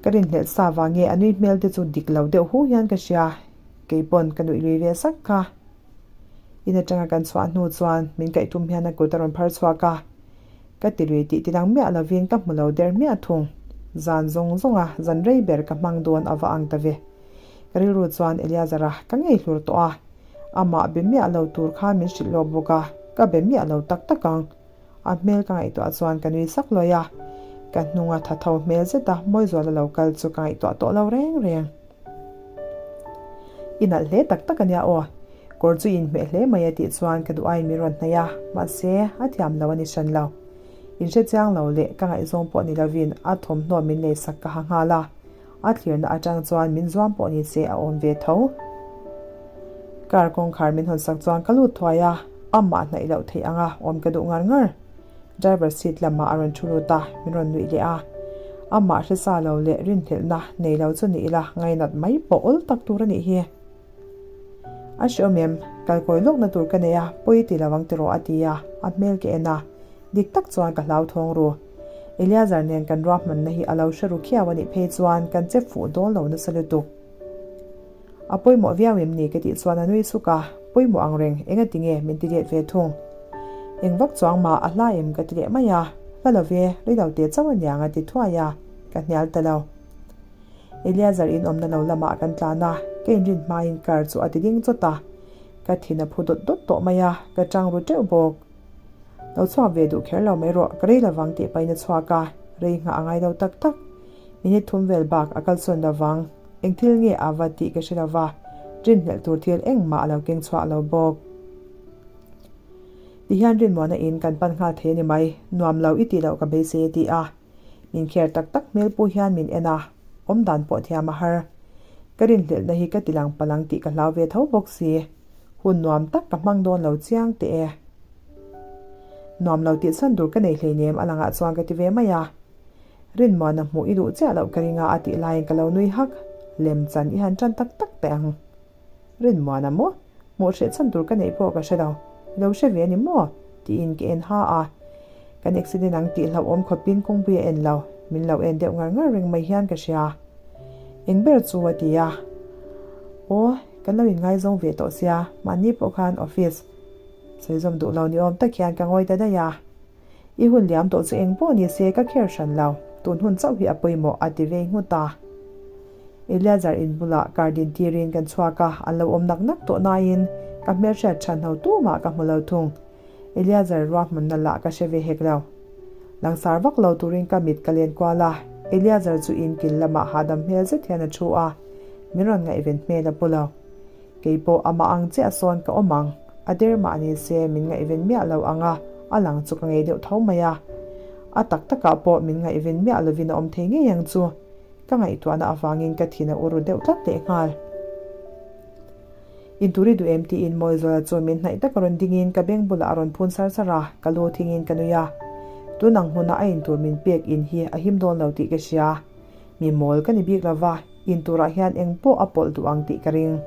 Ka rinhlelh sa vang nge a nui hmel te chu dik lo deuh hu hian ka hria. Keipawn ka nuih lui ve sak kha. In atanga kan chhuah hnu chuan min kaih tum hian a kut a rawn phar chhuak a. Ka ti lui tih ti dang miah lovin ka hmu lo der miah thung. Zan zawng zawnga zan rei ber ka hmang dawn a va ang ta ve. Ka rilru chuan Eleazara ka ngei hlur tawh a, amah be miah lo tur khan min hrilh lawk bawk a, ka be miah lo tak tak ang. A hmel ka ngaihtuah chuan ka nui sak lawi a, ka hnunga tha tho hmel zeta Mawizuala lo kal chu ka ngaihtuah tawh lo reng reng. I nalh hle tak tak a nia aw. Kawr chu i inhmeh hle mai a tih chuan ka duh aiin min rawn hnaih a, mahse a thiam lo a ni hran lo. Inhre chiang lo leh ka ngaihzawng pawh ni lovin a thawmhnaw min leisak ka ha nghal a, a thlirna atang chuan min zuam pawh ni se a awm ve tho. Car kawngkhar min hawn sak chuan ka lut thuai a, amah hnaih loh theih anga awm ka duh ngar ngar. Driver seat lamah a rawn thu lut a, min rawn nuih leh a. Amah hre sa lo leh rinhlelhna nei lo chu ni ila ngainat mai pawh awl tak tur a nih hi. A hreawm em? Kalkawi lawkna tur ka nei a, pawi ti lo ang tiraw a ti a, a hmel ka en a. Dik tak chuan ka hlauthawng ru. Eleazar nen kan ruahmanna hi a lo hre ru khiau a nih phei chuan kan che fuh dawn lo nasa lutuk. A pawimawh viau em ni ka tih chuan a nui suk a, pawimawh ang reng, enga tinge min ti let ve thung. Eng vak chuang mah a hla em ka ti leh mai a, hla lo ve, rei lo teh chauh aniang a ti thuai a, ka hnial ta lo. Eleazar in awmna lo lamah kan tlan a, ka inrin hmain car chu a ti ding chawt a, ka thin a phu dawt dawt tawh mai a, ka tang ru teuh bawk. Lo chhuak ve duh kher lo mai rawh, ka rei lovang tih pahin a chhuak a, rei nghah a ngai lo tak tak. Minute thum vel bak a kal sawn lovang, eng thil nge a va tih ka hre lova, rinhlelh tur thil engmah a lo keng chhuah lo bawk. Tihian rinmuahna in kan pan nghal thei a ni mai, nuam lo i tih loh ka beisei a ti a. Min kher tak tak hmel pu hian min en a, awm dan pawh thiam a har. Ka rinhlelhna hi ka ti lang palang tih ka hlau ve tho bawk si. Hun nuam tak ka hmang dawn lo chiang teh e. Nuam lo tih chhan tur ka nei hleinem a langah chuan ka ti ve mai a. Rinmuana hmuh i duh chiah loh ka ring a a tih laiin ka lo nui hak. Lem chan i han tan tak tak teh ang. Rinmuana maw? Hmuh hreh chhan tur ka neih pawh ka hre lo. I lo hre ve a ni maw? tiin ka en ha a. Kan accident ang tih hlauhawm khawpin kawngpui a en lo. Min lo en deuh ngar ngar reng mai hian ka hria. Eng ber chu a ti a. Aw, kan lo inngaizawng ve tawh sia, mahni pawh khan office sawi zawm duh lo ni awm tak hian ka ngawi ta daih a. I hun liam tawh chu eng pawh ni se ka kher hran lo, tun hun chauh hi a pawimawh a ti vei nghut a. Eleazar in bulah kar din tirin kan chhuak a, an lo awm nak nak tawh nain ka hmelhriat chhan ho tumah ka hmu lo thung. Eleazar ruahmanna lah ka hre ve hek lo. Langsar vak lo turin ka mit ka len kual a, Eleazar chu in kil lamah hahdam hmel zet hian a thu a, min rawn ngaihven hmel a pu lo. Kei pawh amah ang chiah sawn ka awm ang, a der mah ni se min ngaihven miah lo ang a, a lang chu ka ngei deuh tho mai a. A tak takah pawh min ngaihven miah lovin a awm thei ngei ang chu. Ka ngaihtuahna avangin ka thin a ur ru deuh tlat leh nghal. Intur i duh em tiin Mawizawla chu min hnaih tak a rawn dingin ka beng bulah a rawn phun sar sar a, ka lu thingin ka nui a. Tun ang hmuna a intur min pek in hi a him dawn lo tih ka hria. Mi mawl ka ni bik lo va, inturah hian eng pawh a pawlh duh ang tih ka ring.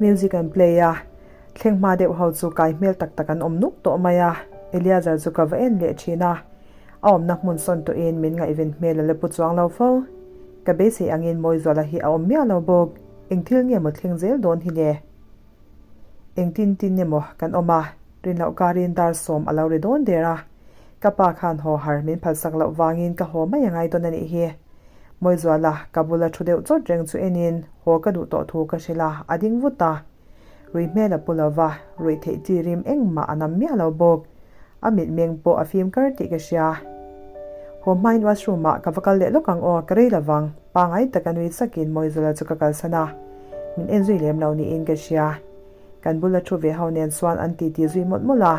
Music an play a, thleng hma deuh ho chu kai hmel tak tak an awm nuk tawh mai a, Eleazar chu ka va en leh thin a, a awmna hmun sawn tawhin min ngaihven hmel a la pu chuang lo fo. Ka beisei angin Mawizuala hi a awm miah lo bawk, eng thil nge maw thleng zel dawn hi le? Engtin tin emaw kan awm a, rinloh karin dar sawm a lo ri dawn der a. Ka pa khan haw har min phalsak loh vangin ka haw mai a ngai dawn a nih hi. Mawizuala ka bula thu deuh chawt reng chu enin haw ka duh tawh thu ka hrilh a, a ding vut a. Rui hmel a pu lo va, ruih theih chi rim engmah a nam miah lo bawk. A mitmeng pawh a fim kar tih ka hria. Haw hmain washroom ah ka va kal leh lawk ang aw, ka rei lo vang. Pangai taka nui sakin Mawizuala chu ka kalsan a, min en zui lem lo niin ka hria. Kan bula thu ve ho nen chuan an titi zui mawlh mawlh a.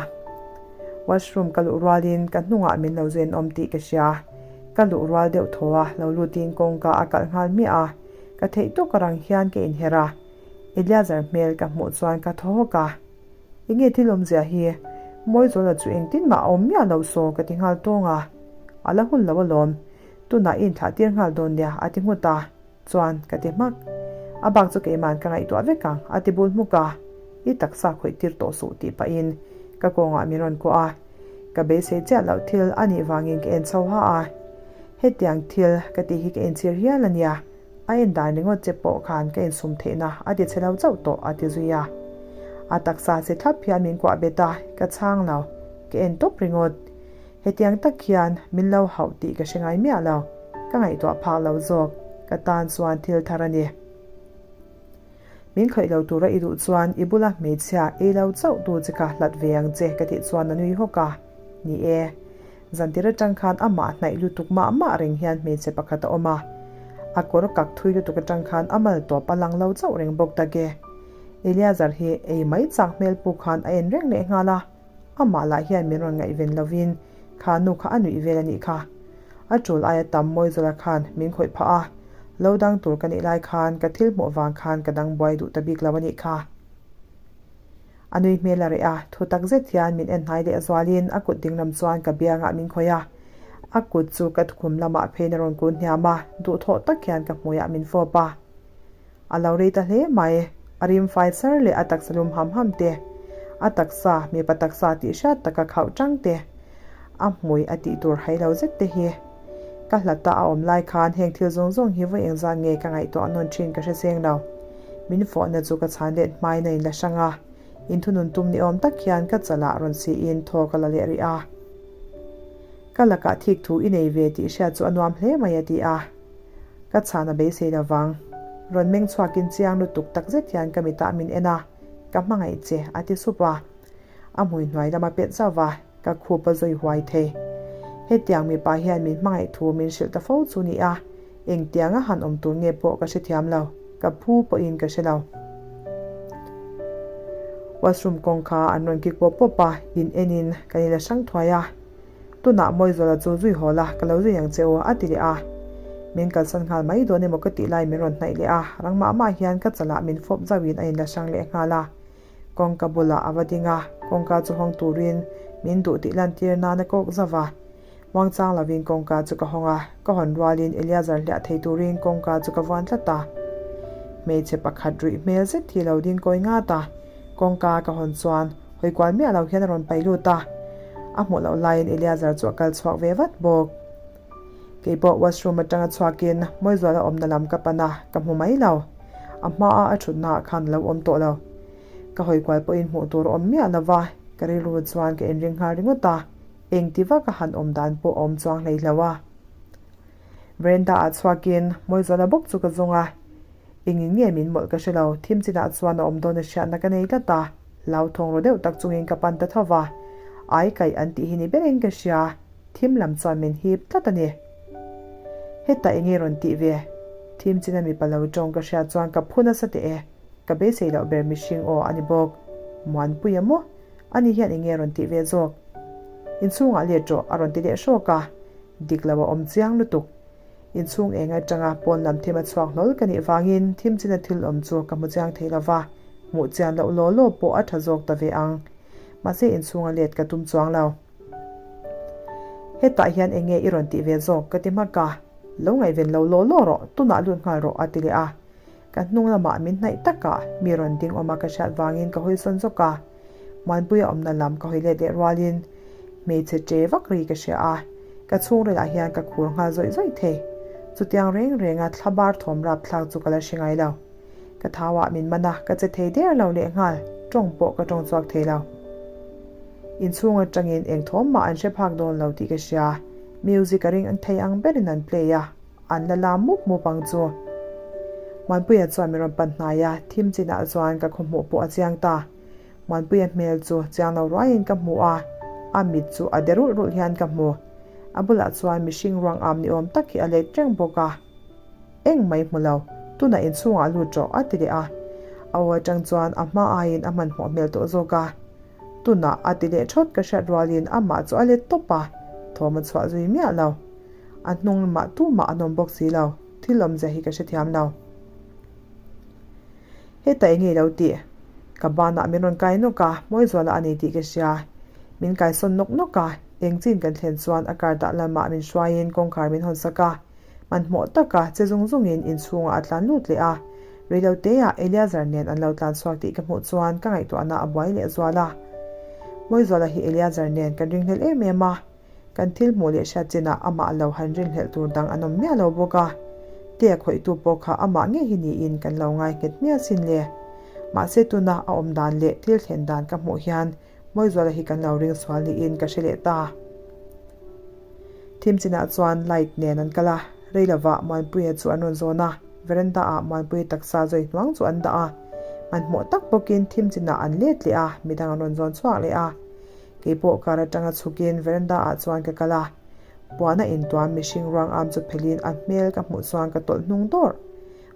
Washroom ka luh rualin ka hnungah min lo zui an awm tih ka hria. Ka luh rual deuh thaw a, lo lutin kawngka a kalh nghal hmiah a. Ka theih tawk a rang hian ka inher a. Eleazar hmel ka hmuh chuan ka thaw hawk a. Enge thil awmzia hi? Mawizuala chu engtin mah a awm miah lo saw ka ti nghal tawng a. A la hun lo alawm. Tunah i inthlah tir nghal dawn nia a ti nghut a. Chuan ka ti hmak. A bak chu keiman ka ngaihtuah vek ang a ti bul hmuk a. I taksa khawih tir tawh suh tih pahin ka kawngah min rawn kuah a. Ka beisei chiah loh thil a nih vangin ka en chho ha a. Hetiang thil ka tih hi ka inchhir hial a nia. A en dan ringawt che pawh khan ka insum theihna a ti chhe lo chauh tawh a ti zui a. A taksa che thlap hian min kuah bet a, ka chhang lo. Ka en tawp ringawt. Hetiang tak hian min lo hauh tih ka hre ngai miah lo. Ka ngaihtuah phak lo zawk. Ka tan chuan thil thar a ni. Min khawih lo tura i duh chuan i bula hmeichhia ei lo chauh tu che kha hlat ve ang che ka tih chuan a nui hawk a. Ni e. Zantir atang khan amah hnaih lutuk mah mah reng hian hmeichhe pakhat a awm a. A kawr kak thui lutuk atang khan a mal tawp a lang lo chauh reng bawk tak e. Eleazar hi ei mai chak hmel pu khan a en reng leh nghal a. Amah lah hian min rawn ngaihven lovin kha nu kha a nuih vel a nih kha. A tul aia tam Mawizawla khan min khawih phah a, lo dang tur ka nih lai khan ka thil hmuh vang khan ka dang buai duh ta bik lo a nih kha. A nui hmel a reh a, thu tak zet hian min en hnai leh zualin a kut dinglam chuan ka biangah min khawih a. A kut chu ka tukhum lamah pheiin a rawn kun hniam a, duhthawh tak hian ka hmuiah min fawp a. A lo rei ta hle mai. A rim fai sar leh a taksa lum ham ham te, a taksa, mipa taksa tih hriat taka khauh tang te, a hmui a tih tur hai lo zet te hi. Ka hlata a awm lai khan heng thil zawng zawng hi vawi engzat nge ka ngaihtuah nawn thin ka hre seng lo. Min fawhna chu ka chhan let hmain a inla hrang a, inthunun tum ni awm tak hian ka chalah rawn siin thaw ka la leh rih a. Ka lakah thik thu i nei ve tih hriat chu a nuam hle mai a ti a. Ka chhan a beisei lo vang. Rawn meng chhuakin chiang lutuk tak zet hian ka mitah min en a, Ka hmangaih che a ti sup a. A hmui hnuai lama pet zauh va, ka khup a zawi huai thei. Hetiang mipa hian min hmangaih thu min hrilh ta fo chu ni a, engtianga han awm tur nge pawh ka hrethiam lo, ka phu pawhin ka hre lo. Washroom kawngka an rawn kik pawp pawp a, in enin kan inla hrang thuai a. Tunah Mawizuala chu zui haw la, ka lo zui ang che u, a ti leh a. Min kalsan nghal mai dawn emaw ka tih lai min rawn hnaih leh a, rang mah mah hian ka chalah min fawp zauhin a inla hrang leh nghal a. Kawngka bulah a va ding a, kawngka chu hawng turin min duh tih lantir nan a kawk zauh a. Muangchang lovin kawngka chu ka hawng a, ka hawn rualin Eleazar hliah thei turin kawngka chu ka vuan tlat a. Hmeichhe pakhat ruih hmel zet hi lo ding kawi ngat a, kawngka ka hawn chuan hawi kual miah lo hian a rawn paih lut a. A hmuh loh laiin Eleazar chu a kal chhuak ve vat bawk. Kei pawh washroom atanga chhuakin Mawizuala awmna lam ka pan a, ka hmu mai lo. A hmaa a thutnaah khan a lo awm tawh lo. Ka hawi kual pawhin hmuh tur a awm miah lo va, ka rilru chuan ka inring nghal ringawt a, engti vaka han awm dan pawh a awm chuang hlei hlo a. Veranda-ah chhuakin Mawizuala bawk chu ka zawng a, engin nge min mawlh ka hre lo, thim chinah chuan a awm dawn a hriatna ka nei tlat a, hlauthawng ru deuh tak chungin ka pan ta tho va, ai kaih an tih hi ni berin ka hria. Thim lam chuan min hip tlat a ni. Hetah enge rawn tih ve? Thim china mipa lo tawng ka hriat chuan ka phu nasa teh e. Ka beisei loh ber mihring aw a ni bawk. Muanpuia maw? Ani hian enge rawn tih ve zawk? Inchhungah let rawh a rawn ti leh hrawk a. Dik lo a awm chiang lutuk. Inchhung eng atanga pawn lam thim a chhuak hlawl ka nih vangin thim china thil awm chu ka hmu chiang thei lova, hmuh chian loh law law pawh a tha zawk ta ve ang. Mahse inchhunga let ka tum chuang lo. Hetah hian eng nge i rawn tih ve zawk ka ti hmak a, lo ngaihven lo law law rawh, tunah lut nghal rawh a ti leh a. Ka hnung lamah min hnaih takah mi rawn ding awm a ka hriat vangin ka hawi sawn zawk a, Muanpuia awmna lam ka hawi let leh rualin hmeichhe che vak ri ka hria a, ka chhungrilah hian ka khur nghal zawih zawih thei. Chutiang reng renga thlabar thawm rapthlak chu ka la hre ngai lo. Ka thauah min man a, ka che thei der lo lehnghal, tawng pawh ka tawng chhuak thei lo. Inchhung atangin eng thawm mah an hre phak dawn lo tih ka hria. Music a ring an thei ang berin an play a, an la lam mup mup ang chu. Muanpuia chuan min rawn pan hnai a, thim chinah chuan ka khawhmuh pawh a chiang ta. Muanpuia hmel chu chiang lo ruaiin ka hmu a, a mit chu a de rulh rulh hian ka hmu. A bulah chuan mihring ruang am ni awm tak hi a let reng bawk a. Eng mai hmu lo, tunah inchhungah lut rawh a ti leh a. A aw atang chuan a hma aiin a hmanhmawh hmel tawh zawk a. Tunah a ti leh thawt ka hriat rualin amah chu a let tawp a, thawm a chhuah zui miah lo. A hnung lamah tumah an awm bawk si lo, thil awmzia hi ka hrethiam lo. Hetah eng nge lo tih? Ka banah min rawn kai nawk a, Mawizuala a ni tih ka hria. Min kaisawn nawk nawk a, eng chin kan thlen chuan a car dah lamah min hruaiin kawngkhar min hawn sak a. Hmanhmawh taka che zung zungin inchhungah a tlan lut leh a, reiloteah Eleazar nen an lo tlan chhuak tih ka hmuh chuan ka ngaihtuahna a buai leh zual a. Mawizuala hi Eleazar nen kan ringhlel em em a, kan thil hmuh leh hriat chinah amah lo han rinhlelh tur dang an awm miah lo bawk a, tea khawihtu pawh kha amah ngei hi niin kan lo ngai nghet miah sin le. Mahse tuna a awm dan leh thil thlen dan ka hmuh hian Mawizuala hi kan lo ring sual niin ka hre leh ta. Thim chinah chuan light nen an kal a, rei lovah Muanpuia chu an rawn zawn a, veranda ah Muanpuia taksa zawi hnuang chu an dah a. Hmanhmawh tak bawkin thim chinah an let leh a, midang an rawn zawn chhuak leh a. Keipawh kar atanga chhukin veranda ah chuan ka kal a, puana intuam mihring ruang am chu phelhin a hmel ka hmuh chuan ka tawlh hnung dawrh.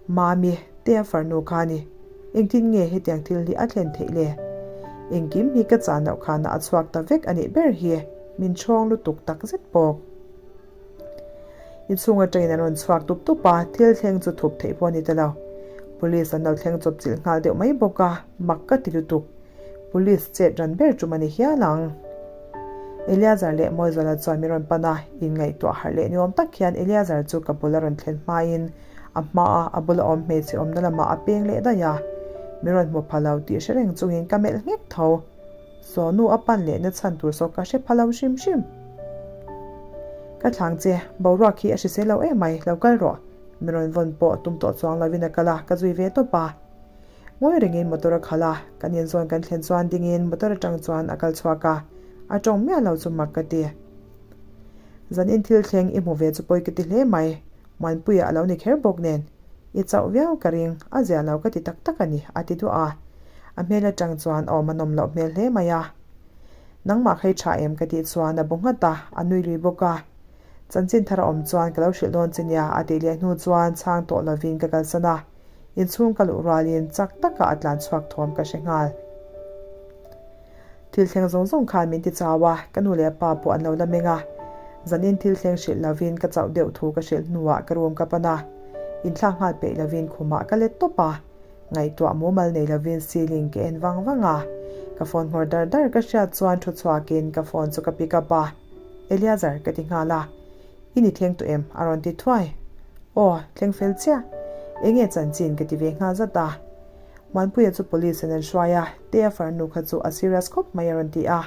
Mami, te a farnu kha a ni. Engtin nge hetiang thil hi a thlen theih le? Engkim hi ka chan loh khanah a chhuak ta vek a nih ber hi, min chhawng lutuk tak zet bawk. Inchhung atangin an rawn chhuak tup tup a, thil thleng chu thup theih pawh a ni ta lo. Police an lo thleng chawp chilh nghal deuh mai bawk a, mak ka ti lutuk. Police chet ran ber tum a ni hial ang. Eleazar leh Mawizuala chuan min rawn pan a, inngaihtuah harh leh niawm tak hian Eleazar chu ka bul a rawn thlen hmain a hmaa a bula awm hmeichhe awmna lamah a peng leh daih a. Min rawn hmu pha lo tih hre reng chungin ka melh nghek tho. Sawnu a pan lehna chhan tur saw ka hre pha lo hrim hrim. Ka thlang che, boruak hi a hrisel lo em mai, lo kal rawh. Min rawn vawn pawh tum tawh chuang lovin a kal a, ka zui ve tawp a. Ngawi rengin motor a khalh a, kan inzawn kan thlen chuan dingin motor atang chuan a kal chhuak a, a tawng miah lo chu mak ka ti. Zanin thil thleng i hmu ve chu pawi ka ti hle mai, Muanpuia a lo ni kher bawk nen. I chauh viau ka ring, a zia lo ka ti tak tak a ni, a ti duah a. A hmel atang chuan a awm a nawm loh hmel hle mai a. Nangmah kha i tha em ka tih chuan a bu nghat a, a nui lui bawk a. Chanchin thar a awm chuan ka lo hrilh dawn che nia a tih leh hnu chuan chhang tawh lovin ka kalsan a. Inchhung ka luh rualin chak taka a tlan chhuak thawm ka hre nghal. Thil thleng zawng zawng khan min ti chau a, ka nu leh pa pawh an lo la meng a. Zanin thil thleng hrilh lovin ka chauh deuh thu ka hrilh hnuah ka room ka pan a. Inthlak nghal peih lovin khumah ka let tawp a. Ngaihtuah mumal nei lovin ceiling ka en vang vang a. Ka phone nghawr dar dar ka hriat chuan thu chhuakin ka phone chu ka pick up a. Eleazar ka ti nghal a. I ni thleng tawh em? a rawn ti thuai. Aw, thleng fel chiah. Enge chanchin ka ti ve nghal zat a. Muanpuia chu police in an hruai a, Tea farnu kha chu a serious khawp mai a rawn ti a.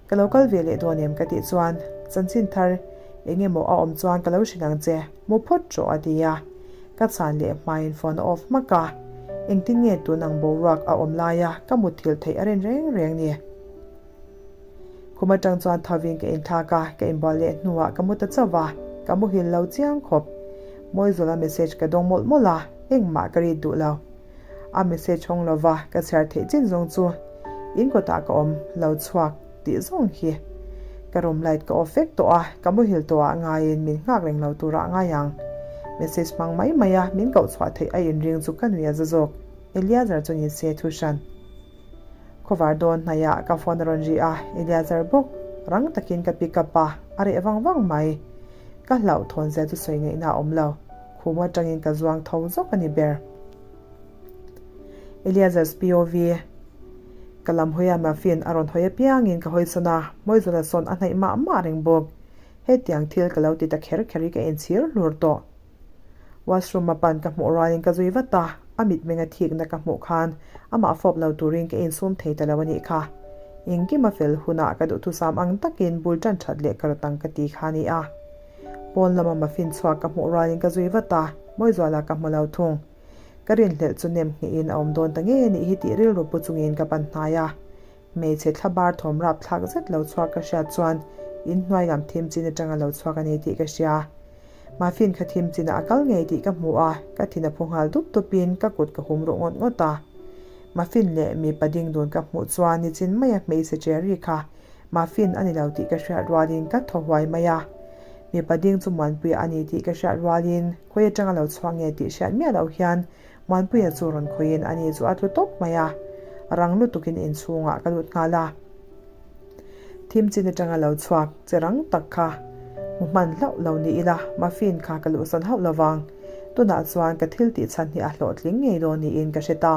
Ka lo kal ve leh dawn em ka tih chuan, Chanchin thar eng emaw a awm chuan ka lo hrilh ang che, mu phawt rawh a ti a. Ka chhan leh hmain phone a off hmak a. Engtin nge tun ang boruak a awm laia ka mutthilh theih a rin reng reng ni. Khum atang chuan thavin ka inthlak a, ka inbual leh hnuah ka mu ta chauh va, ka muhil lo chiang khawp. Mawizawla message ka dawng mawlh mawlh a, engmah ka rit duh lo. A message hawng lo va, ka chhiar theih chin zawng chu in kawtah ka awm lo chhuak tih zawng hi. Ka room light ka off vek tawh a, ka muhil tawhah ngaiin min nghak reng lo turah ngai ang. Message hmang mai mai a, min koh chhuah theih a inring chu ka nui a za zawk. Eleazar chu ni se thu hran. Khawvar dawn hnaihah ka phone a rawn ri a, Eleazar bawk rang takin ka pick up a, a reh vang vang mai. Ka hlauhthawn zel chu sawi ngaihna a awm lo. Khum atangin ka zuang tho zawk a ni ber. Eleazar's POV Ka lam hawia Muffin a rawn hawi apiangin ka hawisawn a, Mawizawla sawn a hnaih mah mah reng bawk. Hetiang thil ka lo ti ta kher kher hi ka inchhir hlur tawh. Washroom a pan ka hmuh rualin ka zui vat a, a mitmeng a thikna ka hmuh khan amah fawp lo turin ka insum thei ta lo a nih kha. Engkim a fel hunah ka duhthusam ang takin bul tan that leh ka rawt ang ka ti kha a ni a. Pawn lama muffin chhuak ka hmuh rualin ka zui vat a, Mawizuala ka hmu lo thung. Ka rinhlelh chu nem hnihin a awm dawn ta ngei a nih hi tih rilru pu chungin ka pan hnai a. Hmeichhe thla bar thawm rap thlak zet lo chhuak ka hriat chuan in hnuai lam thim chin atanga lo chhuak a ni tih ka hria. Muffin kha thim chinah a kal ngei tih ka hmu a, ka thin a phu nghal dup dupin ka kut ka hum ruh ngawt ngawt a. Muffin leh mipa ding dun ka hmuh chuan nichin maia hmeichhe cherry kha Muffin a ni lo tih ka hriat rualin ka thaw huai mai a. Mipa ding chu Muanpuia a ni tih ka hriat rualin khawi atanga lo chhuak nge tih hriat miah loh hian Muanpuia chu rawn khawiin a ni chu a tlu tawp mai a. Rang lutukin inchhungah ka lut nghal a. Thim chin atanga lo chhuak che rang tak kha hmu hman hlauh lo ni ila Muffin kha ka luhsawn hauh lovang. Tunah chuan ka thil tih chhan hi a hlawhtling ngei dawn niin ka hre ta.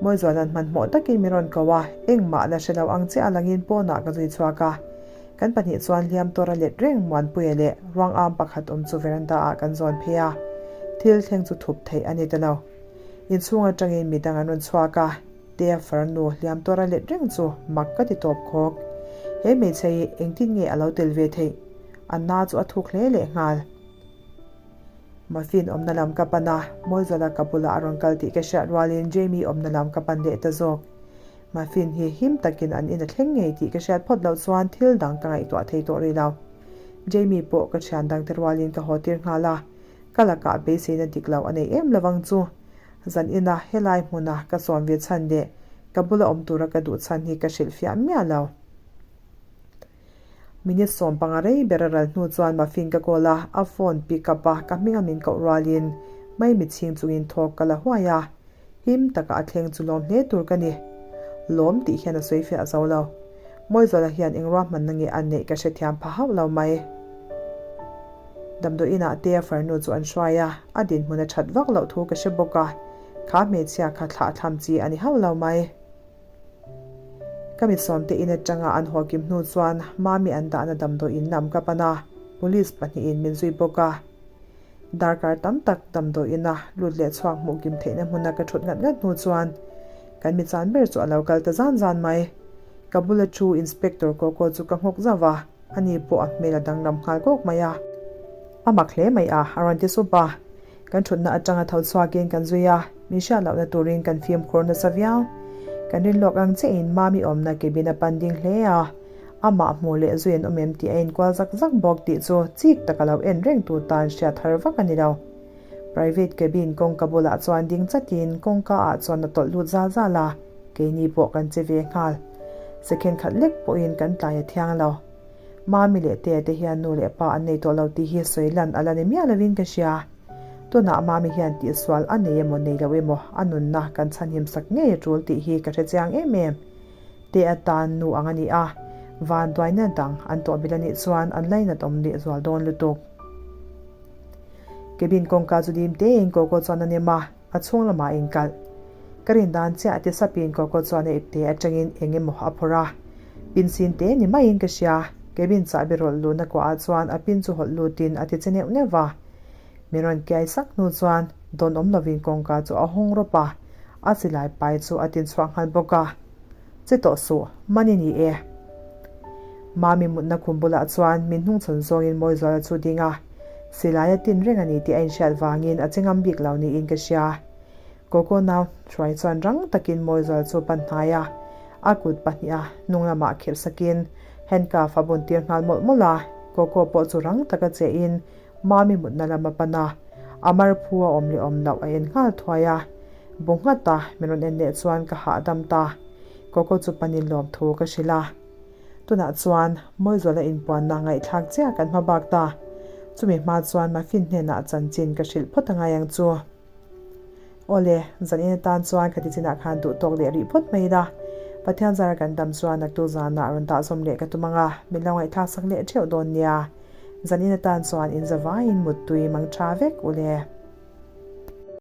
Mawizuala'n hmanhmawh takin min rawn ko a, engmah la hre lo ang chiah langin pawnah ka zui chhuak a. Kan pahnih chuan hliam tawr a let reng Muanpuia leh ruang am pakhat awm chu veranda ah kan zawn phei a, thil thleng chu thup theih a ni ta lo. Inchhung atangin midang an rawn chhuak a, Tea farnu hliam tawr a let reng chu mak ka ti tawp khawk. He hmeichhe hi engtin nge a lo tel ve theih? A na chu a thuk hle leh nghal. Muffin awmna lam ka pan a, Mawizuala ka bulah a rawn kal tih ka hriat rualin Jamie awmna lam ka pan leh ta zawk. Muffin hi him takin an in a thleng ngei tih ka hriat phawt loh chuan thil dang ka ngaihtuah thei tawh rih lo. Jamie pawh ka thian dangte rualin ka haw tir nghal a, ka lakah beiseina dik lo a nei em lovang chu. Zan ina helai hmuna ka sawn ve chhan leh ka bula awm tura ka duh chhan hi ka hrilhfiah miah lo. Minute 15 rei ber a ral hnu chuan Muffin ka call a, a phone pick up a, ka hminga min koh rualin maimi chhing chungin thawk ka la huai a, him taka a thleng chu lawm hle tur ka ni. Lawm tih hian a sawi fiah zo lo. Mawizuala hian eng ruahmanna nge a neih ka hrethiam pha hauh lo mai. Damdawi inah te a farnu chu an hruai a, a dinhmun a that vak loh thu ka hre bawk a, kha hmeichhia kha thlah thlam chi a ni hauh lo mai. Ka mitsawmte in atanga an haw kim hnu chuan Mami an dahna damdawiin lam ka pan a, police pahnihin min zui bawk a. Darkar tam tak damdawiina lut leh chhuak hmuh kim theihna hmuna ka thut ngat ngat hnu chuan kan mi chan ber chu a lo kal ta zan zan mai. Ka bula thu Inspector Koko chu ka nghawk zauh a, ani pawh a hmel a danglam nghal kawk mai a. A mak hle mai a, a rawn ti sup a. Kan thutna atanga tho chhuakin kan zui a, min hriat lohna turin kan fimkhur nasa viau. Kan rin lawk ang chiahin Mami awmna cabin a pan ding hle a, amah hmuh leh zui an awm em tih a inkual zak zak bawk tih chu chik taka lo en reng tu tan hriat har vak a ni lo. Private cabin kawngka bulah chuan ding chatin kawngka ah chuan a tawlh lut zal zal a, keini pawh kan che ve nghal. Second khat lek pawhin kan tlai a thiang lo. Mami leh Tea te hian nu leh pa an nei tawh lo tih hi sawi lan a la ni miah lovin ka hria. Tunah Mami hian tihsual a nei emaw nei lo emaw a nunna kan chhanhim sak ngei a tul tih hi ka hre chiang em em. Tea tan nu ang a ni a, vanduaina dang an tawh bil a nih chuan an lainat awm leh zual dawn lutuk. Cabin kawngka chu dim tein Coco chuan a nem a. A chhung lamah a inkalh. Ka rin dan chiah ti sapin Coco chuan a ipte atangin eng emaw a phawrh a. Pin sin te ni maiin ka hria. Cabin chahbi rawlh luhna kuahah chuan a pin chu hawlh lutin a ti che neuh neuh va. Min rawn kiai sak hnu chuan dawn awm lovin kawngka chu a hawng rawp a, a silai pai chu a tin chhuak nghal bawk a. Che tawh suh, man i ni e. Mami mutna khum bulah chuan min hnungchhawn zawngin Mawizuala chu ding a, silai a tin reng a ni tih a inhriat vangin a che ngam bik lo niin ka hria. Coco nau hruai chuan rang takin Mawizuala chu pan hnai a, a kut pahniha hnung lamah khirh sakin handcuff a bun tir nghal mawlh mawlh a, Coco pawh chu rang taka chein Mami mutna lam a pan a, a mar phu a awm leh awm loh a en nghal thuai a, bu nghat a min rawn en leh chuan ka hahdam ta. Coco chu panin lawm thu ka hrilh a. Tunah chuan Mawizuala inpuanna ngaihthlak chiah kan hma bak ta. Chumi hma chuan Muffin hnenah chanchin ka hrilh phawt a ngai ang chu. Awle, zanin atan chuan ka tichinah khan duh tawk leh rih phawt mai ila. Pathian zara kan dam chuan naktu zanah rawn dah zawm leh ka tum ang a, min lo ngaihthlak sak leh theuh dawn nia. Zanin atan chuan inzavaiin muttui mang tha vek ule.